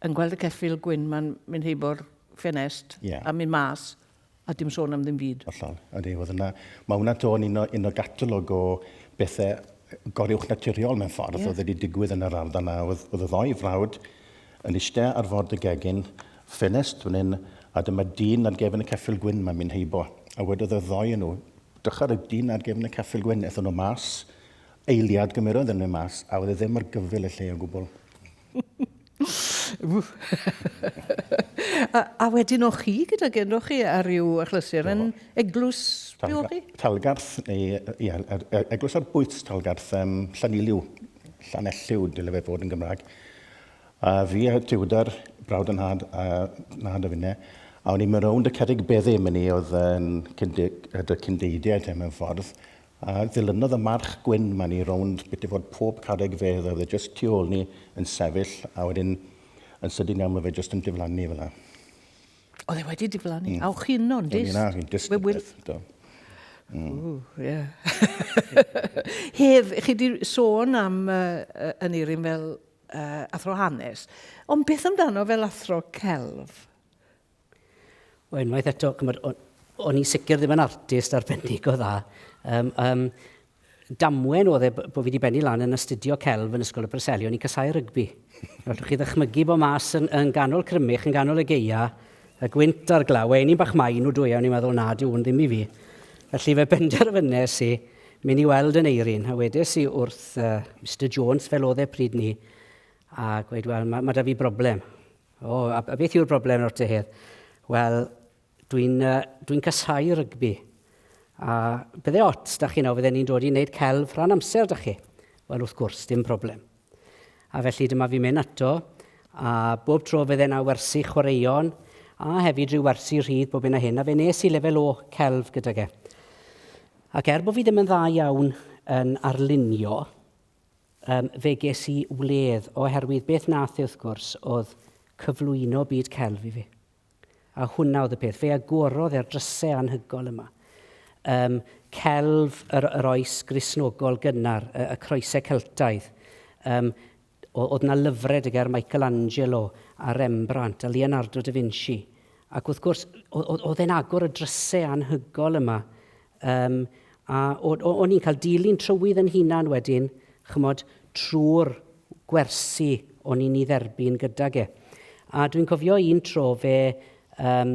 yn gweld y ceffyl gwyn 'ma'n mynd heibo'r ffenest yeah. a mynd mas. A dim sôn am ddim byd. Hollol, ydy. Oedd yna, mae hwnna to yn un o, un o gatalog o bethau goruwchnaturiol mewn ffordd yeah. oedd wedi digwydd yn yr ardal yna. Oedd, oedd y ddoi frawd yn eistedd ar ford y gegin, ffenest fan hyn, a dyma dyn ar gefn y ceffyl gwyn mae'n mynd heibo. A wedodd y ddoi nhw, drychar y dyn ar gefn y ceffyl gwyn, aethon nhw mas, eiliad gymerodd yn mynd mas, a oedd e ddim ar gyfyl y lle o gwbl. A, a wedyn o'ch chi gyda gen chi ar ryw achlysur yn eglwys, be o'ch chi? Talgarth, neu, ia, eglwys ar bwyts Talgarth, um, Llaniliw, Llanelliw, dyle fe fod yn Gymraeg. A fi a Tudor, brawd yn nhad, a nhad a finne, a o'n i'n mynd rownd y cerrig beddi mynd i oedd yn cyndeidiau te mewn ffordd, A ddilynodd y march gwyn 'ma ni rownd bit i fod pob carreg fedd a oedd e jyst tu ôl ni yn sefyll a wedyn yn sydyn iawn ma' fe jyst yn diflannu fel 'a. Oedd e wedi diflannu? Mm. A o'ch chi yno yn dyst? O'n i 'na, fi'n dyst i'r peth, do. Mm. Ww, ie. Hedd, chi 'di sôn am uh, Aneurin fel uh, athro hanes, ond beth amdano fel athro celf? Wel, unwaith eto, chymod, o'n i'n sicr ddim yn artist arbennig o dda. Um, um, damwen oedd e bod fi wedi bennu lan yn astudio celf yn Ysgol y Preseli, o'n i'n casau rygbi. Allwch chi ddychmygu bod mas yn, yn ganol Crymych, yn ganol y geia, y gwynt a'r glaw, ein i'n bach main o dwy, o'n i'n meddwl, na, dyw hwn ddim i fi. Felly fe benderfynes i mynd i weld yn Eirin, a wedes i wrth uh, Mr Jones fel oedd e pryd ni, a gweud, wel, mae ma da fi broblem. O, a, a beth yw'r broblem nawr te Hedd? Wel, dwi'n uh, dwi casau rygbi. A bydde ots da chi nawr, fydden ni'n dod i wneud celf rhan amser da chi. Wel, wrth gwrs, dim problem. A felly dyma fi'n mynd ato, a bob tro fydde na wersi chwaraeon, a hefyd rhyw wersi rhydd bob hyn a hyn, a fe nes i lefel O celf gydag e. Ac er bod fi ddim yn dda iawn yn arlunio, Um, fe ges i wledd oherwydd beth nath e wrth gwrs oedd cyflwyno byd celf i fi. A hwnna oedd y peth. Fe agorodd e'r drysau anhygol yma. Um, celf yr, yr oes Gristnogol gynnar, y, y croesau Celtaidd. Um, oedd na lyfrau dy ger Michelangelo a Rembrandt a Leonardo da Vinci. Ac wrth gwrs, oedd e'n agor y drysau anhygol yma Um, a o'n i'n cael dilyn trywydd yn hunan wedyn, chymod, trwy'r gwersi o'n i'n ei dderbyn gydag e. A dwi'n cofio un tro fe, um,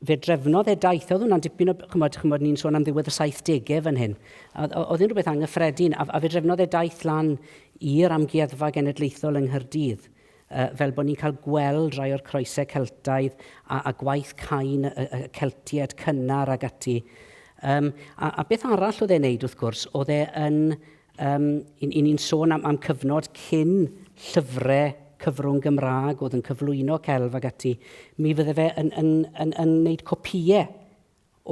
fe drefnodd e daith, oedd hwnna'n dipyn o, chymod, chymod ni'n sôn am ddiwedd y 70au fan hyn, a, oedd e'n rhywbeth anghyffredin, a, a fe drefnodd e daith lan i'r Amgueddfa Genedlaethol yng Nghaerdydd. uh, fel bod ni'n cael gweld rai o'r croesau Celtaidd a, a gwaith cain y, y Celtiaid cynnar ag ati. Um, a, a beth arall oedd e'n neud wrth gwrs, oedd e yn, um, i, i ni'n sôn am, am cyfnod cyn llyfrau cyfrwng Gymraeg oedd yn cyflwyno celf ag ati, mi fydde fe yn, yn, yn, yn, yn neud copïau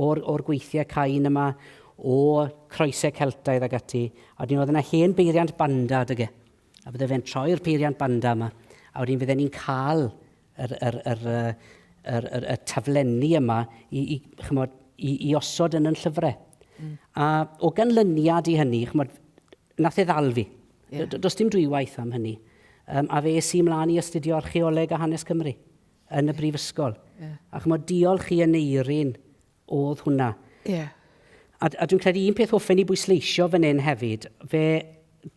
o'r, or gweithiau cain yma, o croesau Celtaidd ag ati, a wedyn oedd yna hen beiriant banda ag e. A bydde fe'n troi'r peiriant banda yma, a wedyn fydden ni'n cael yr, yr, yr, yr, yr, yr, y taflenni yma i, i, chymod, i, i osod yn yn llyfrau. Mm. A o ganlyniad i hynny, chymod, nath e ddal fi. Yeah. Does dim dwywaith am hynny. Um, a fe es i mlaen i astudio archeoleg a hanes Cymru yn y brifysgol. Yeah. A chymod, diolch i Aneirin oedd hwnna. Yeah. A, a dwi'n credu un peth hoffen i bwysleisio fan hyn hefyd, fe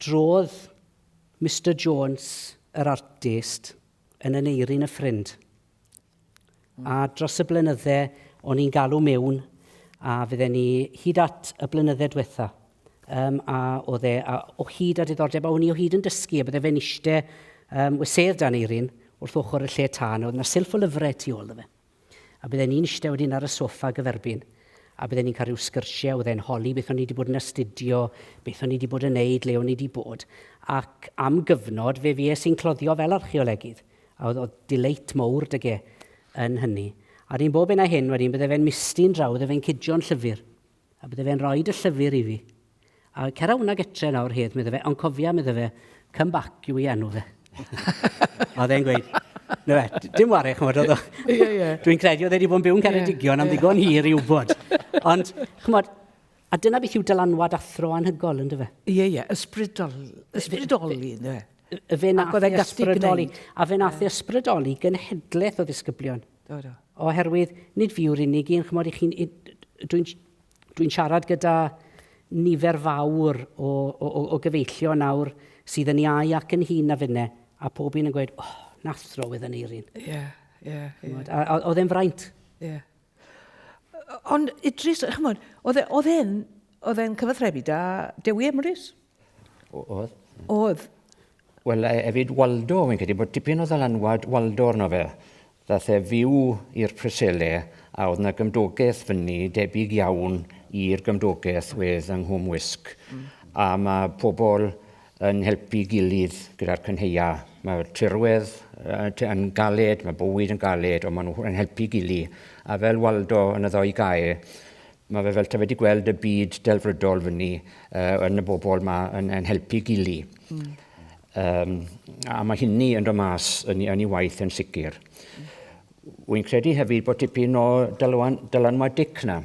drodd Mr Jones, yr artist, yn Aneirin y ffrind. Mm. A dros y blynydde, o'n i'n galw mewn, a fydden ni hyd at y blynydde diwetha. Um, a oedd e a, o hyd a diddordeb, a o'n i o hyd yn dysgu, a bydde fe'n eiste um, sedd dan Eirin wrth ochr y lle tân, oedd yna silff o lyfrau tu ôl iddo fe. A bydden ni'n eistedd wedyn ar y soffa gyferbyn, a bydden ni'n cael rhyw sgyrsiau, oedd e'n holi beth o'n i wedi bod yn astudio, beth o'n i wedi bod yn neud, le o'n i wedi bod. Ac am gyfnod, fe fues i'n cloddio fel archeolegydd, a oedd, oedd delight mowr 'da ge yn hynny. A wedyn bob hyn a hyn wedyn, bydde fe'n mistu'n draw, bydde fe'n cudio'n llyfr. A bydde fe'n rhoi y llyfr i fi. A cera hwnna getre nawr Hedd, medde fe, ond cofia, medde fe, come back yw ei enw fe. a oedd e'n gweud, na fe, dim ware, chymod, oedd o. Ie, ie. Dwi'n credu oedd e wedi bod yn byw yn Ceredigion am ddigon hir i wybod. Ond, chymod, a dyna beth yw dylanwad athro anhygol, ynddo fe? Ie, ie, ysbrydol, ysbrydoli, ynddo fe? Fe nath e ysbrydoli, a fe nath e ysbrydoli genhedlaeth o ddisgyblion. Do, do. Oherwydd, nid fi yw'r unig un, chymod, i chi'n... Dwi'n dwi siarad gyda nifer fawr o, o, o, o gyfeillion nawr sydd yn iau ac yn hŷn na finne, a pob un yn gweud, oh, nathro oedd yn eirin. Ie, ie, ie. A, a oedd e'n fraint. Ie. Ond Idris, chymod, oedd e, oedd e'n oedd e'n cyfathrebu da Dewi Emrys? Oedd. Oedd. Wel, e, hefyd Waldo, fi'n credu bod tipyn o ddylanwad Waldo arno fe. Ddath e fyw i'r Presele a oedd 'na gymdogaeth fyny debyg iawn i'r gymdogaeth wedd yng Nghwm Wysg. Mm. A mae pobl yn helpu gilydd gyda'r cynheia. Mae'r tirwedd yn galed, mae bywyd yn galed, ond maen nhw'n helpu gili. A fel Waldo yn y ddoi gae, mae fe fel ta wedi gweld y byd delfrydol fyny uh, yn y bobl yma yn, yn helpu gili. Mm. Um, a mae hynny yn dod mas yn, yn ei waith yn sicr. Mm. Wy'n credu hefyd bod tipyn o dylanwad, dylanwad Dic na,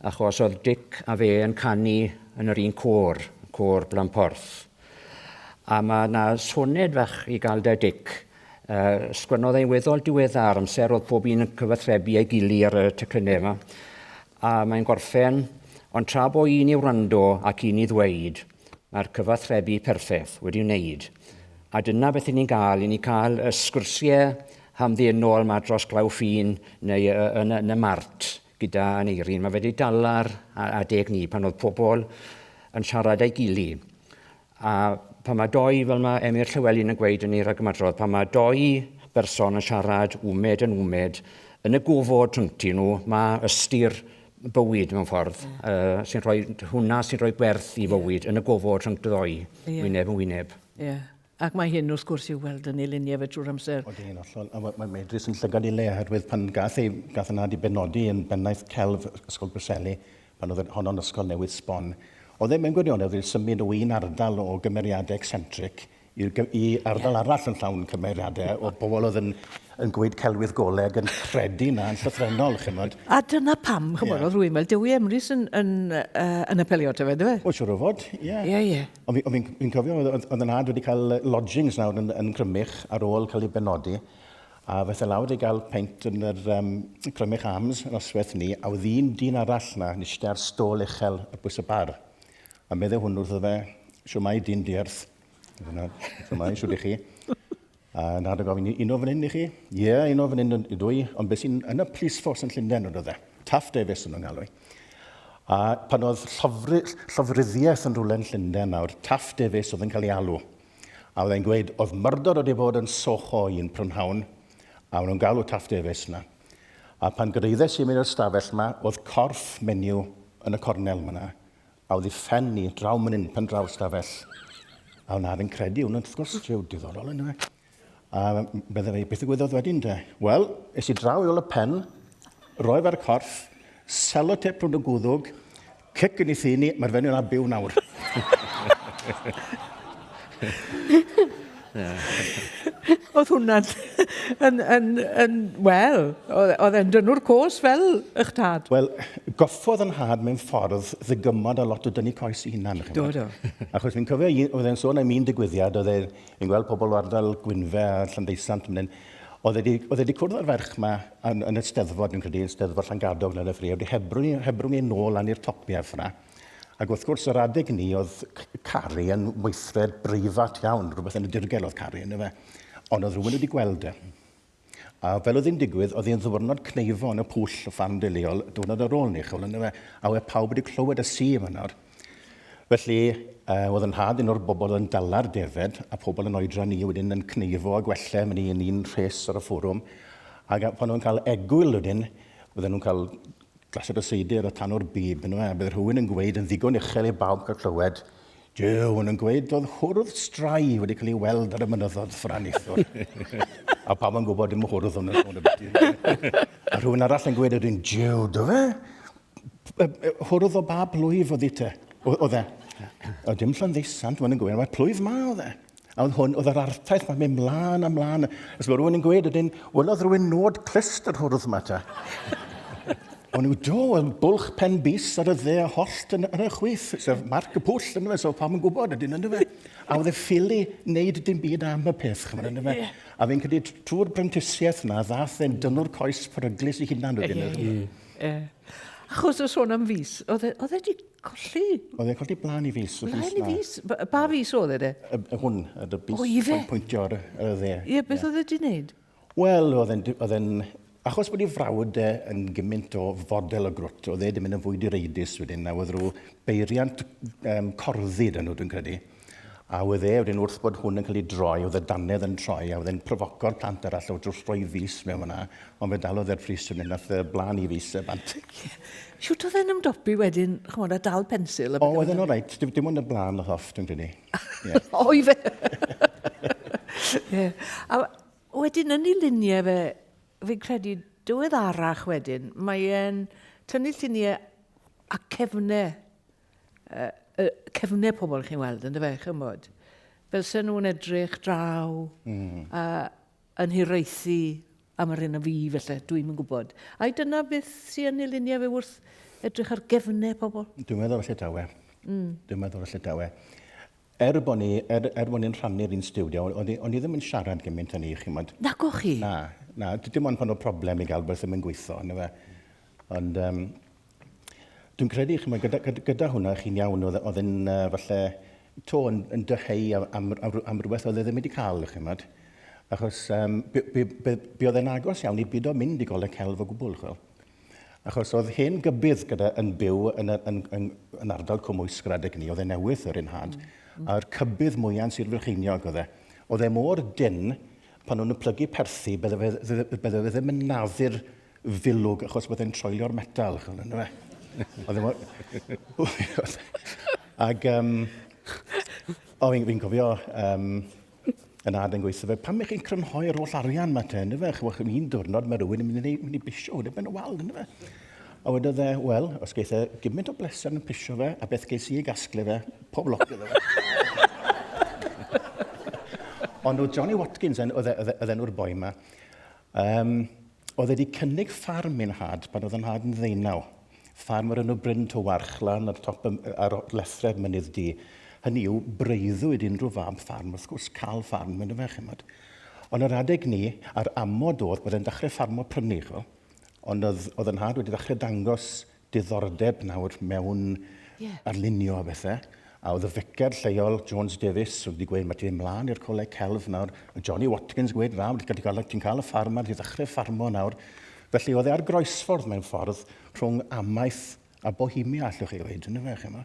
achos oedd Dic a fe yn canu yn yr un côr, côr Blamporth. A mae yna soned fach i gael da Dic. Uh, sgwennodd e'n weddol diweddar, amser oedd pob un yn cyfathrebu ei gili ar y teclynnau yma. A mae'n gorffen, ond tra bo un i wrando ac un i ddweud, mae'r cyfathrebu perffaith wedi wneud. A dyna beth i ni'n gael, i ni cael y sgwrsiau hamddenol yma dros glaw ffin neu yn, yn y mart gyda Aneirin. Mae fe wedi dala'r adeg ni pan oedd pobl yn siarad â'i gili. A pan mae doi, fel mae Emyr Llywelyn yn gweud yn ei rhagymadrodd, pan mae doi berson yn siarad wmed yn wmed, yn y gofod rhyngti nhw, mae ystyr bywyd mewn ffordd, yeah. uh, sy'n rhoi, hwnna sy'n rhoi gwerth i fywyd yn y gofod rhwng dy ddoi, yeah. wyneb yn wyneb. Yeah. Ac mae hyn wrth gwrs i'w weld yn ei luniau fe trwy'r amser. Odi, yn hollol. A mae Medrus yn llygad ei le oherwydd pan gath ei, gath yn nad i benodi yn bennaeth celf Ysgol Preseli, pan oedd honno'n ysgol newydd sbon, oedd e mewn gwirionedd wedi symud o un ardal o gymeriadau eccentric i, i ardal arall yn llawn cymeriadau o bobl oedd yn, yn gweud celwydd goleg yn credu na yn llythrennol, chymod. A dyna pam, chymod, yeah. oedd rhywun fel Dewi Emrys yn, yn, uh, yn apelio ato fe, dy fe? O, siwr o fod, ie. Yeah. Ie, ie. Ond fi'n fi, fi cofio, oedd, oedd yn nhad wedi cael lodgings nawr yn, yn Crymych ar ôl cael ei benodi. A fe e lawr i gael peint yn yr um, Crymych Arms yn oswaith ni, a oedd un dyn arall na yn eistedd ar stôl uchel ar bwys y bar. A meddai hwn wrtho fe, siwmai dyn diarth. Siwmai, siwr i chi. A nhad yn gofyn, un o fan hyn i chi? Ie, yeah, un o fan hyn i dwy, ond beth sy'n yn y police force yn Llundain oedd e. Taff Davies yn nhw'n galw. A pan oedd llofru, llofruddiaeth yn rhywle yn Llundain nawr, Taff Davies oedd yn cael ei alw. A oedd e'n gweud, oedd myrdor wedi bod yn Soho un prynhawn, a o'n nhw'n galw Taff Davies yna. A pan gyraeddes i mewn i'r stafell yma, oedd corff menyw yn y cornel yma. A oedd ei phen i draw man hyn, pen draw'r stafell. A o'n nhad yn credu hwn, wrth gwrs, rhyw diddorol yn yna. A bydde fe, beth ddigwyddodd wedyn de? Wel, es i draw i ôl y pen, roi fe'r corff, selotep rhwng y gwddwg, cic yn ei thîn i, mae'r fenyw yna byw nawr. Oedd hwnna'n, yn, yn, yn, wel, oedd e'n dynwr cos fel eich tad. Wel, goffodd yn nhad mewn ffordd ddygymod a lot o dynnu coes i hunan. Do, do. Achos fi'n cofio, oedd e'n sôn am un digwyddiad, oedd e'n gweld pobl o ardal Gwynfe a Llanddeusant, mynd oedd e wedi, e cwrdd â'r ferch yma yn, yn y Steddfod, dwi'n credu, yn Steddfod Llangadog yn y Ffri, wedi hebrwng, hebrwng ei nôl lan i'r topiau ffna. Ac wrth gwrs, yr adeg ni oedd caru yn weithred breifat iawn, rhywbeth yn y dirgel oedd caru yn fe. Ond oedd rhywun wedi gweld e. A fel oedd hi'n digwydd, oedd hi'n ddiwrnod cneifo yn y pwll y ffarm deuluol, diwrnod ar ôl ni, chwl yn fe. A oedd pawb wedi clywed y si yma nawr. Felly, uh, oedd yn nhad un o'r bobl yn dala'r defed, a pobl yn oedran ni wedyn yn cneifo a gwella mynd i yn un rhes ar y fforwm. Ac pan nhw'n cael egwyl wedyn, bydden nhw'n cael Glasied o seidr a tan o'r bib, yndyfe? A bydd rhywun yn gweud yn ddigon uchel i bawb cael clywed, Duw, o'n nhw'n gweud oedd hwrdd strai wedi cael ei weld ar y mynyddoedd ffra neithiwr. a pawb yn gwybod dim hwrdd o'n nhw'n y A rhywun arall yn gweud wedyn, Duw, do fe? Hwrdd o ba blwyf oedd i te? Oedd e? O, dim Llanddeusant, maen nhw'n gweud, mae plwyf ma oedd e. A oedd hwn, oedd yr artaith mae'n mynd mlaen a mlaen. Os mae rhywun yn gweud wedyn, welodd rhywun nod clust yr hwrdd yma ta. O'n nhw, do, oedd bwlch pen bys ar y dde a hollt yn, yn y chwith, sef marc y pwll, yn fe, so pam yn gwybod ydyn, yn fe. A oedd e ffili wneud dim byd am y peth, chymod, yn fe. A fi'n credu trwy'r brentisiaeth na, ddath e'n dynwr coes peryglus i hunan wedyn. Ie, ie. Achos o sôn am fus, oedd e, oedd e 'di Colli? Oedd e'n colli blaen i fus. Blaen i fus? Ba fus oedd e de? Y, hwn, y bys. O, ife? Pwyntio ar y dde. Ie, beth oedd e di wneud? Wel, oedd e'n... Oedd e'n achos bod ei frawd e yn gymaint o fodel o grwt, oedd e wedi mynd yn fwy direidus wedyn, a oedd rhyw beiriant um, corddi dyn nhw, dwi'n credu. A oedd e wedyn wrth bod hwn yn cael ei droi, oedd y dannedd yn troi, a oedd e'n profoco'r plant arall o drwy roi fus mewn fyna, ond fe dalodd e'r frys yn mynd, nath y blaen i fus e bant. Shwt oedd e'n ymdopi wedyn, ch'mod, a dal pensil? O, oedd e'n oreit, dim, dim ond y blaen oedd off, dwi'n credu. Yeah. o, i fe! yeah. A wedyn yn ei luniau fe, fi'n credu diweddarach wedyn, mae e'n tynnu lluniau a cefnau uh, uh, cefnau pobl chi'n weld, yn dyfe, chymod. Fel sy'n nhw'n edrych draw, mm. a yn hiraethu am yr hyn a fi, felly, dwi'n yn gwybod. Ai dyna beth sy'n yn ei luniau fe wrth edrych ar gefnau pobl? Dwi'n meddwl felly tawe. Mm. Dwi'n meddwl felly tawe. Er bod ni, er, er bod ni'n rhannu'r un stiwdio, o'n i, o'n i ddim yn siarad gymaint â ni, chi'mod. Nagoch chi? Na, na, dim ond pan oedd problem i gael beth ddim yn gweithio, yna fe. Ond um, dwi'n credu, chimod, gyda, gyda, gyda hwnna, chi'n iawn, oedd, oedd yn uh, falle to yn, yn dyheu am, am, am, am rhywbeth oedd e ddim wedi cael, chimod. Achos um, be, be, be, be oedd e'n agos iawn i byd o mynd i goleg celf o gwbl, chwel. Achos oedd hen gybydd gyda yn byw yn, yn, yn, yn ardal Cwmwysg yr adeg ni, oedd e newydd yr un had, a'r cybydd mwyaf yn Sir Frycheiniog oedd e. Oedd e mor dynn, pan o'n nhw'n plygu perthi, bydde fe, bydde fe ddim yn naddu'r filwg achos bydde'n troelio'r metal, ch'mod, yndyfe? Oedd e mor... Ag, um, o, fi'n fi cofio, um, yn ad yn gweithio fe, pam ych chi'n crynhoi'r holl arian ma te, yndyfe? Ch'mod, un diwrnod mae rhywun yn mynd i, mynd i bisio hwn ben y wal, yndyfe? A wedodd e, wel, os geith e gymaint o bleser yn pisio fe, a beth geis i ei gasglu fe, pob lwc iddo fe. Ond oedd Johnny Watkins, oedd e, e, oedd enw'r boi ma, um, Oedd e 'di cynnig ffarm i'n nhad pan oedd 'y nhad yn ddeunaw. Ffarm o'r enw Bryn Tywarch lan ar top y, ar lethrau'r Mynydd Du. Hynny yw, breuddwyd unrhyw fab ffarm, wrth gwrs, cael ffarm, yn y fe, chimod. Ond yr adeg ni, a'r amod oedd, bod e'n dechrau ffarmo prynu, chimod. Ond oedd, oedd 'y nhad wedi dechrau dangos diddordeb nawr mewn yeah. arlunio a bethau. A oedd y ficer lleol, Jones Davies, wedi gweud, mae ti'n mlaen i'r coleg celf nawr. A Johnny Watkins gweud, na, ti'n cael, ti cael y ffarm a ti'n ddechrau ffarmo nawr. Felly oedd e ar groesffordd mewn ffordd rhwng amaeth a Bohemia, allwch chi ddweud, yn y fe, chi'mo.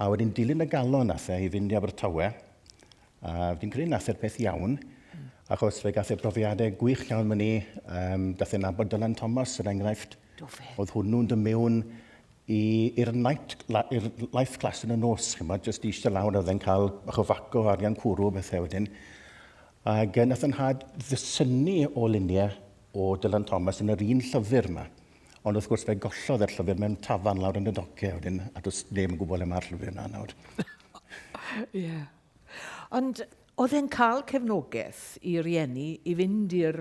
A wedyn dilyn y galon nath e i fynd i Abertawe, A fi'n credu nath e'r peth iawn, achos fe gath e brofiadau gwych iawn myni. Um, dath e'n nabod Dylan Thomas, er enghraifft. Do fe. Oedd hwnnw'n dod mewn i'r night, i'r life class yn y nos, chymod, jyst eistedd lawr, oedd e'n cael bach o faco, arian cwrw, bethau wedyn. Ac nath yn nhad ddisynnu o luniau o Dylan Thomas yn yr un llyfr yma. Ond wrth gwrs fe gollodd e'r llyfr mewn tafarn lawr yn y dociau wedyn, a does neb yn gwybod le mae'r llyfr yna nawr. Ie. Yeah. Ond oedd e'n cael cefnogaeth i rieni i fynd i'r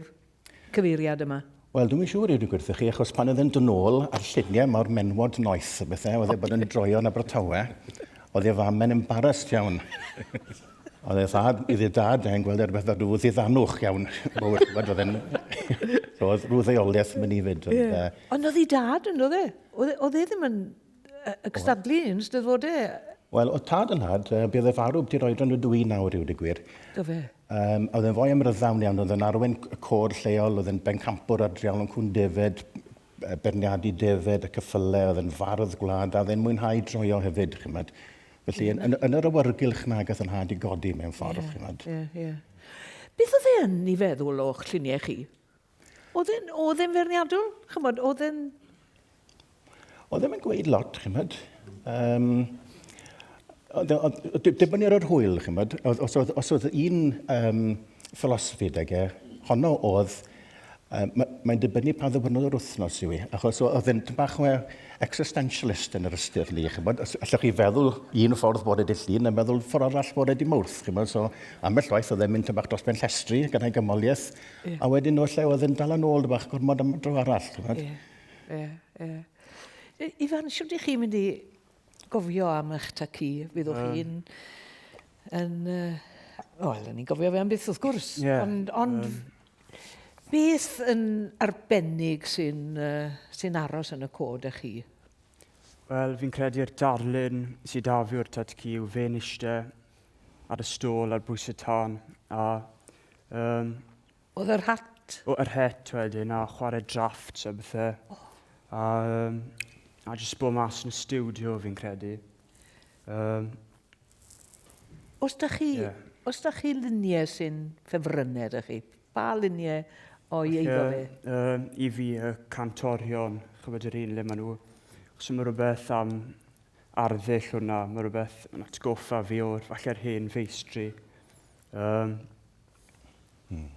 cyfeiriad yma? Wel, dwi'm yn siŵr i ddweud gwirth chi, achos pan oedd e'n dod nôl a'r lluniau mawr menwod noeth a bethau, oedd e bod yn droio yn Abertawe, oedd ei fam yn embarrassed iawn. Oedd ei thad, iddi dad e'n gweld e rhywbeth fel rhyw ddiddanwch iawn. Oedd e'n... So oedd rhyw ddeuoliaeth mynd i fyd. Ond, yeah. Ond oedd ei dad yn, oedd e? Oedd e ddim yn y cystadlu yn steddfodau? Wel, oedd tad yn nhad, uh, bydd e farw beth oedran ydw i nawr i'w digwyr. Do fe? Um, oedd e'n fwy ymryddawn iawn, oedd e'n arwain y côr lleol, oedd e'n bencampwr ar drialon cwn defed, berniadu defed y cyffylau, oedd e'n fardd gwlad, a oedd e'n mwynhau droio hefyd, chymod. Felly, yn, yn, yn yr awyrgylch na gath yn nhad i godi mewn ffordd, yeah, chymod. Ie, yeah, ie. Yeah. Beth oedd e'n ei feddwl o'ch lluniau chi? Oedd e'n, oedd e'n feirniadol? Chymod, oedd e'n... Oedd e'n gweud lot, chymod. Um, dibynnu ar yr hwyl, chymod. Os oedd, os oedd un um, philosophy dag e, honno oedd, um, mae'n dibynnu pa ddiwrnod o'r wythnos yw i, achos oedd e'n bach o existentialist yn yr ystyr ni, chymod. Allwch chi feddwl un ffordd bod e dy llun a meddwl ffordd arall bod e dy mawrth, chymod. So, ambell waith oedd e'n mynd bach dros ben llestri gyda'i gymoliaeth, Yeah. A wedyn o lle oedd yn dal yn ôl bach gormod am dro arall. Ie, ie, ie. Ifan, siwt i chi mynd i gofio am eich tacu? Fyddwch um, chi'n yn... Uh, Wel, ni'n gofio fe am byth wrth gwrs. Yeah, ond ond um, beth yn arbennig sy'n uh, sy aros yn y cod â chi? Wel, fi'n credu'r darlun sydd da fi o'r tad-cu yw fe'n eistedd ar y stôl ar bwys y tân a Um, Oedd yr hat? O, yr het wedyn, a chwarae drafts a bethau. Oh. A, um, a jyst bod mas yn y studio fi'n credu. Um, os da chi, yeah. os da chi luniau sy'n ffefrynnau da chi, pa luniau o'i eiddo fe? Um, I fi, y cantorion, chybod yr un le maen nhw. Os mae rhywbeth am arddull hwnna, mae rhywbeth yn atgoffa fi o'r falle'r hen feistri. Um, hmm.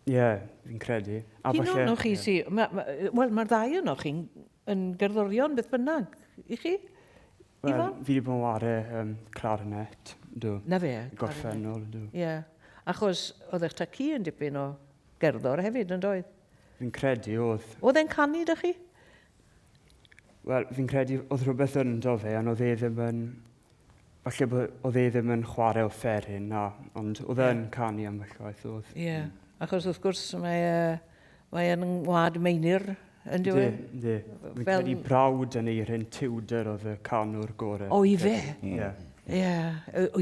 Ie, fi'n credu. A Un falle... O'n chi yeah. si... Ma, ma, Wel, mae'r ddau yno chi'n yn gerddorion beth bynnag. I chi? Wel, fi wedi bod yn ware um, clarinet, do. Na fe? Gorffennol, do. Ie. Yeah. Achos oedd eich tacu yn dipyn o gerddor hefyd, yn doedd? Fi'n credu oedd. Oedd e'n canu, da chi? Wel, fi'n credu oedd rhywbeth yn do fe, ond oedd e ddim yn... Falle bod oedd e ddim yn chwarae offeryn, na, ond oedd e'n canu ambell waith, oedd. Ie, yeah. Achos wrth gwrs mae, mae yn ngwlad Meinir, yn dyw e? Yndi, yndi. Fi'n credu brawd yn Eirin Tudor oedd y canwr gorau. O, i fe? Ie. Ie,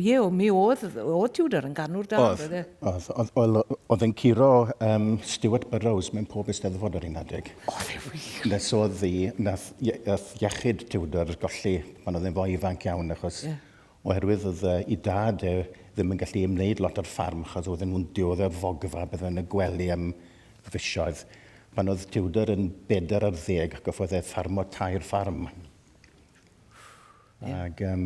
ie, mi oedd, oedd Tudor yn ganwr da, oedd e? Oedd, oedd, oedd, oedd e'n curo um, Stuart Burrows mewn pob eisteddfod ar un adeg. Oedd e wir? Nes oedd hi, nath, nath iechyd Tudor golli pan oedd e'n foi ifanc iawn, achos yeah. oherwydd oedd ei dad e ddim yn gallu ymwneud lot ar ffarm, achos oedden nhw'n dioddef fogfa, bydden yn y gwely am fisoedd. Pan oedd Tudor yn 40, goffodd e ffarmo tair ffarm. Yeah. Ac, um,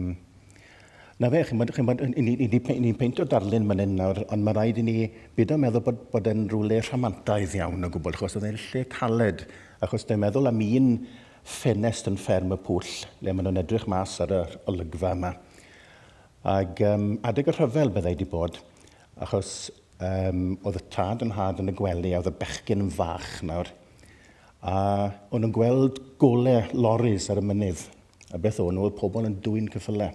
na fe, chi'n chi'n ni, ni, ni, ni'n peinto darlun man hyn nawr, ond mae rhaid i ni beidio meddwl bod, bod e'n rhywle rhamantaidd iawn o gwbl, achos oedd e'n lle caled, achos dwi'n meddwl am un ffenest yn fferm y pwll, le maen nhw'n edrych mas ar yr olygfa yma. Ac um, adeg y rhyfel byddai wedi bod, achos um, oedd y tad yn had yn y gwely a oedd y bechgyn yn fach nawr. A o'n nhw'n gweld gole loris ar y mynydd. A beth o'n nhw, oedd pobl yn dwyn cyffylau.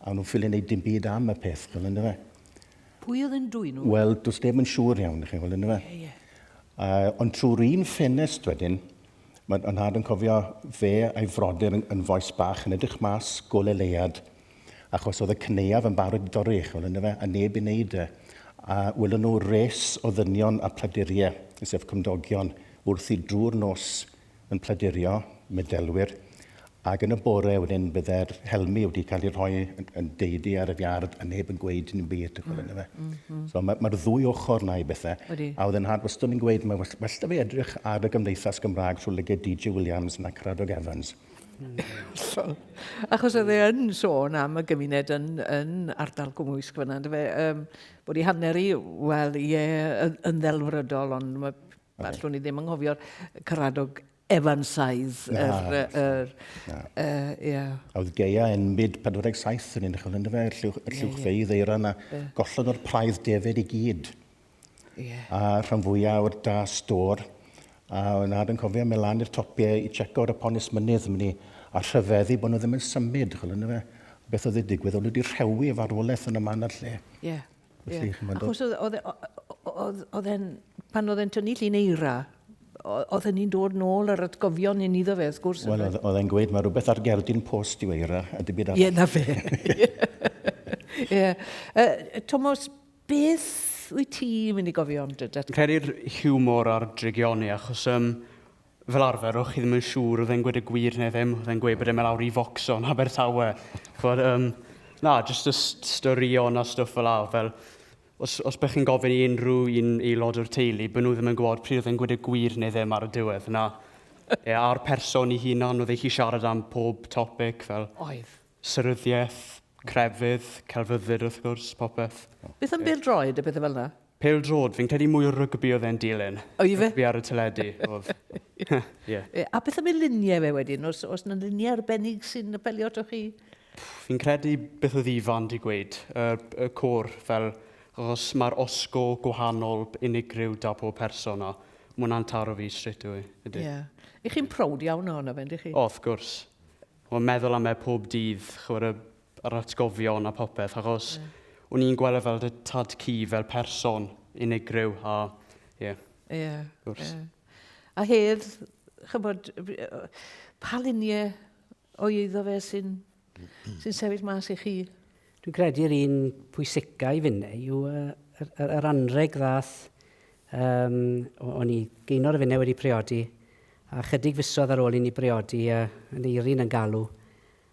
A o'n nhw'n ffili wneud dim byd am y peth, chwel ynddo fe. Pwy oedd yn dwyn nhw? Wel, does neb yn siŵr iawn, chi'n gweld ynddo fe. Ie, ie. Ond trwy'r un ffenest wedyn, mae yn nhad yn cofio fe a'i frodyr yn, yn fois bach yn edrych mas gole leiad, achos oedd y cneuaf yn barod i dorri, chi'n gweld ynddo fe, a neb i wneud e. A welon nhw res o ddynion a pladuriau, sef cymdogion, wrth i drwy'r nos yn pladurio, medelwyr, ac yn y bore wedyn bydde'r helmi wedi cael ei rhoi yn, yn deidi ar yr iard a neb yn gweud dim byd. Mm, mm, mm. So mae'r ma ddwy ochr na i bethau. Wedi. A oedd yn nhad wastad yn gweud, mae well, well da fi edrych ar y gymdeithas Gymraeg trwy lyged DJ Williams na Caradog Evans. Hollol. Achos oedd e yn sôn am y gymuned yn, yn ardal Cwmwysg fyna, yndyfe? Um, bod i hanner i, wel, ie, yn, yn ddelfrydol, ond mae okay. allwn ni ddim anghofio'r Caradog Evansaidd. Na, yr, yr, na. Ie. A oedd Geia yn mid 47 yn un o'ch yndyfe, y llwch, y llwchfeydd eira yna. Gollodd o'r praidd defed i gyd. Yeah. A rhan fwyaf o'r da stôr. A o'n nhad yn cofio mynd lan i'r topiau i checo ar y ponis mynydd mynd i, a rhyfeddu bod nhw ddim yn symud, chwel yna fe. Beth oedd wedi digwydd, oedd wedi rhewi y farwolaeth yn y man a'r lle. Ie. Yeah. Felly, yeah. chimod, Achos oedd, oedd, oedd e'n, pan oedd e'n tynnu llun eira, oedd ni'n dod nôl yr atgofion i ni iddo fe, wrth gwrs. Wel, oedd e'n gweud, mae rhywbeth ar gerdyn post i'w eira, a dim byd arall. Ie, na fe. Ie. Tomos, Beth wyt ti'n mynd i gofio am dy Fi'n credu'r hiwmor a'r drygioni, achos um, fel arfer, o'ch chi ddim yn siŵr oedd e'n gweud y gwir neu ddim. Oedd e'n gweud bod e'n mynd lawr i Vauxhall yn Abertawe. Ch'mod, um, na, jyst y storïon a stwff fel 'a, fel, os, os bych chi'n gofyn i unrhyw un aelod o'r teulu, bod nhw ddim yn gwybod pryd oedd e'n gweud y gwir neu ddim ar y diwedd, na. E, a'r person ei hunan, oedd e chi siarad am pob topic, fel... Oedd. Seryddiaeth, crefydd, celfyddyd wrth gwrs, popeth. Beth am bêl-droed a pethau fel 'na? Pêl-droed, fi'n credu mwy o rygbi oedd e'n dilyn. O, ife? Rygbi ar y teledu, oedd. Ie. A beth am ei luniau fe wedyn? Oes, oes 'na luniau arbennig sy'n apelio atoch chi? Fi'n credu beth oedd Ifan 'di gweud, y, y côr, fel, achos mae'r osgo gwahanol unigryw 'da pob person a ma' hwnna'n taro fi straight away, ydy. Ie. Y'ch chi'n prowd iawn ohono fe, yndych chi? O, wrth gwrs. Mae'n meddwl am e pob dydd, ch'mod, y, yr atgofion a popeth, achos yeah. o'n i'n gweld e fel dy tad cu, fel person unigryw, a ie, yeah, yeah, gwrs. Yeah. A hedd, chybod, pa luniau o'i eiddo fe sy'n sy sefyll mas i chi? Dwi'n credu'r un pwysica i finne yw yr, yr, yr anreg ddath um, o'n i Geinor a finne wedi priodi A chydig fisoedd ar ôl i ni briodi, uh, yn Eirin yn galw,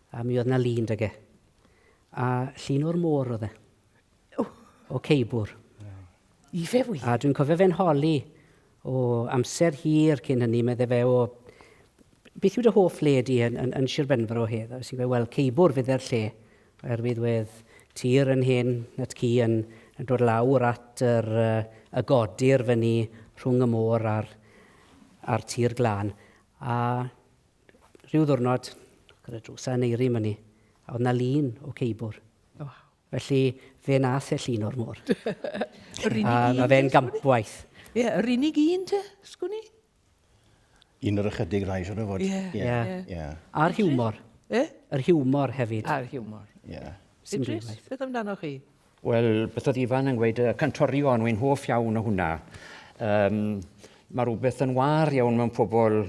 a mi oedd na lun dag e. A llun o'r môr oedd e. O ceibwr. Ife wir? A dwi'n cofio fe'n holi o amser hir cyn hynny, medde fe o, beth yw dy hoff le di yn, yn, yn Sir Benfro hedd? A sy'n gweud, wel, ceibwr fydd e'r lle, oherwydd wedd tir yn hen at ci yn, yn dod lawr at yr, y godir fyny rhwng y môr a'r, a'r tir glân. A rhyw ddwrnod, gyda drws a Aneirin fyny, a oedd na lun o ceibwr. Oh. Felly, fe nath e llun o'r môr. Yr unig a un... Mae fe'n gampwaith. Ie, yeah, yr unig un te, sgwn i? Un o'r ychydig rai, siwr o fod. Ie. Ie. A'r hiwmor. E? Yr hiwmor hefyd. A'r hiwmor. Ie. Idris, beth amdano chi? Wel, beth oedd Ifan yn gweud, y cantorion, wy'n hoff iawn o hwnna. Um, mae rhywbeth yn war iawn mewn pobl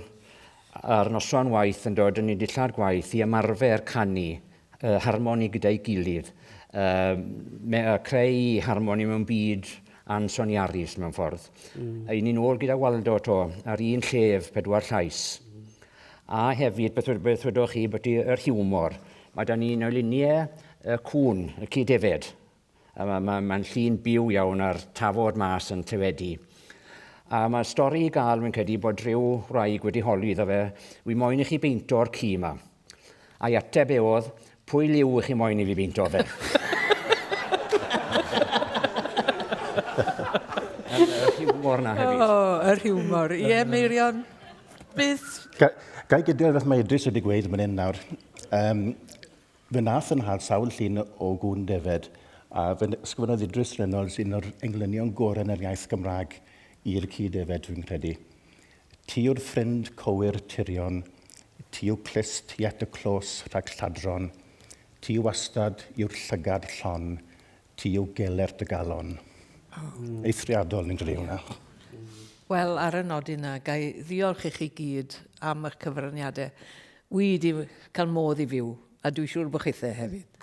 ar noson waith yn dod yn ei dillad gwaith i ymarfer canu uh, harmoni gyda'i gilydd. Uh, me, uh, creu harmoni mewn byd ansoniarus mewn ffordd. Mm. A ni'n ôl gyda Waldo to, ar un llef, pedwar llais. Mm. A hefyd, beth, beth wedoch chi, bod yr hiwmor. Mae da ni un o luniau y cŵn, y ci defed. A mae'n ma, ma llun byw iawn a'r tafod mas yn tywedu. A mae stori i gael, fi'n credu, bod rhyw wraig wedi holi iddo fe, wi moyn i chi beinto'r ci yma. A'i ateb e oedd, pwy liw i chi moyn i fi beinto fe? Yr hiwmor na hefyd. O, oh, yr hiwmor. Ie, yeah, Meirion, beth... Ga, ga i gydio beth mae Idris wedi gweud fan hyn nawr. Um, Fe wnaeth yn nhad sawl llun o gŵn defaid, a fe ysgrifennodd Idris Reynolds un o'r englynion gorau yn yr iaith Gymraeg i'r ci defaid, dwi'n credu. Ti yw'r ffrind cywir tirion, ti yw clust i at y clos rhag lladron, ti wastad yw'r llygad llon, ti yw geler dy galon. Oh. Eithriadol, ni'n credu hwnna. Wel, ar y nodyn yna, gai ddiolch i chi gyd am eich cyfraniadau. Wi wedi cael modd i fyw, a dwi'n siŵr bod chithe hefyd.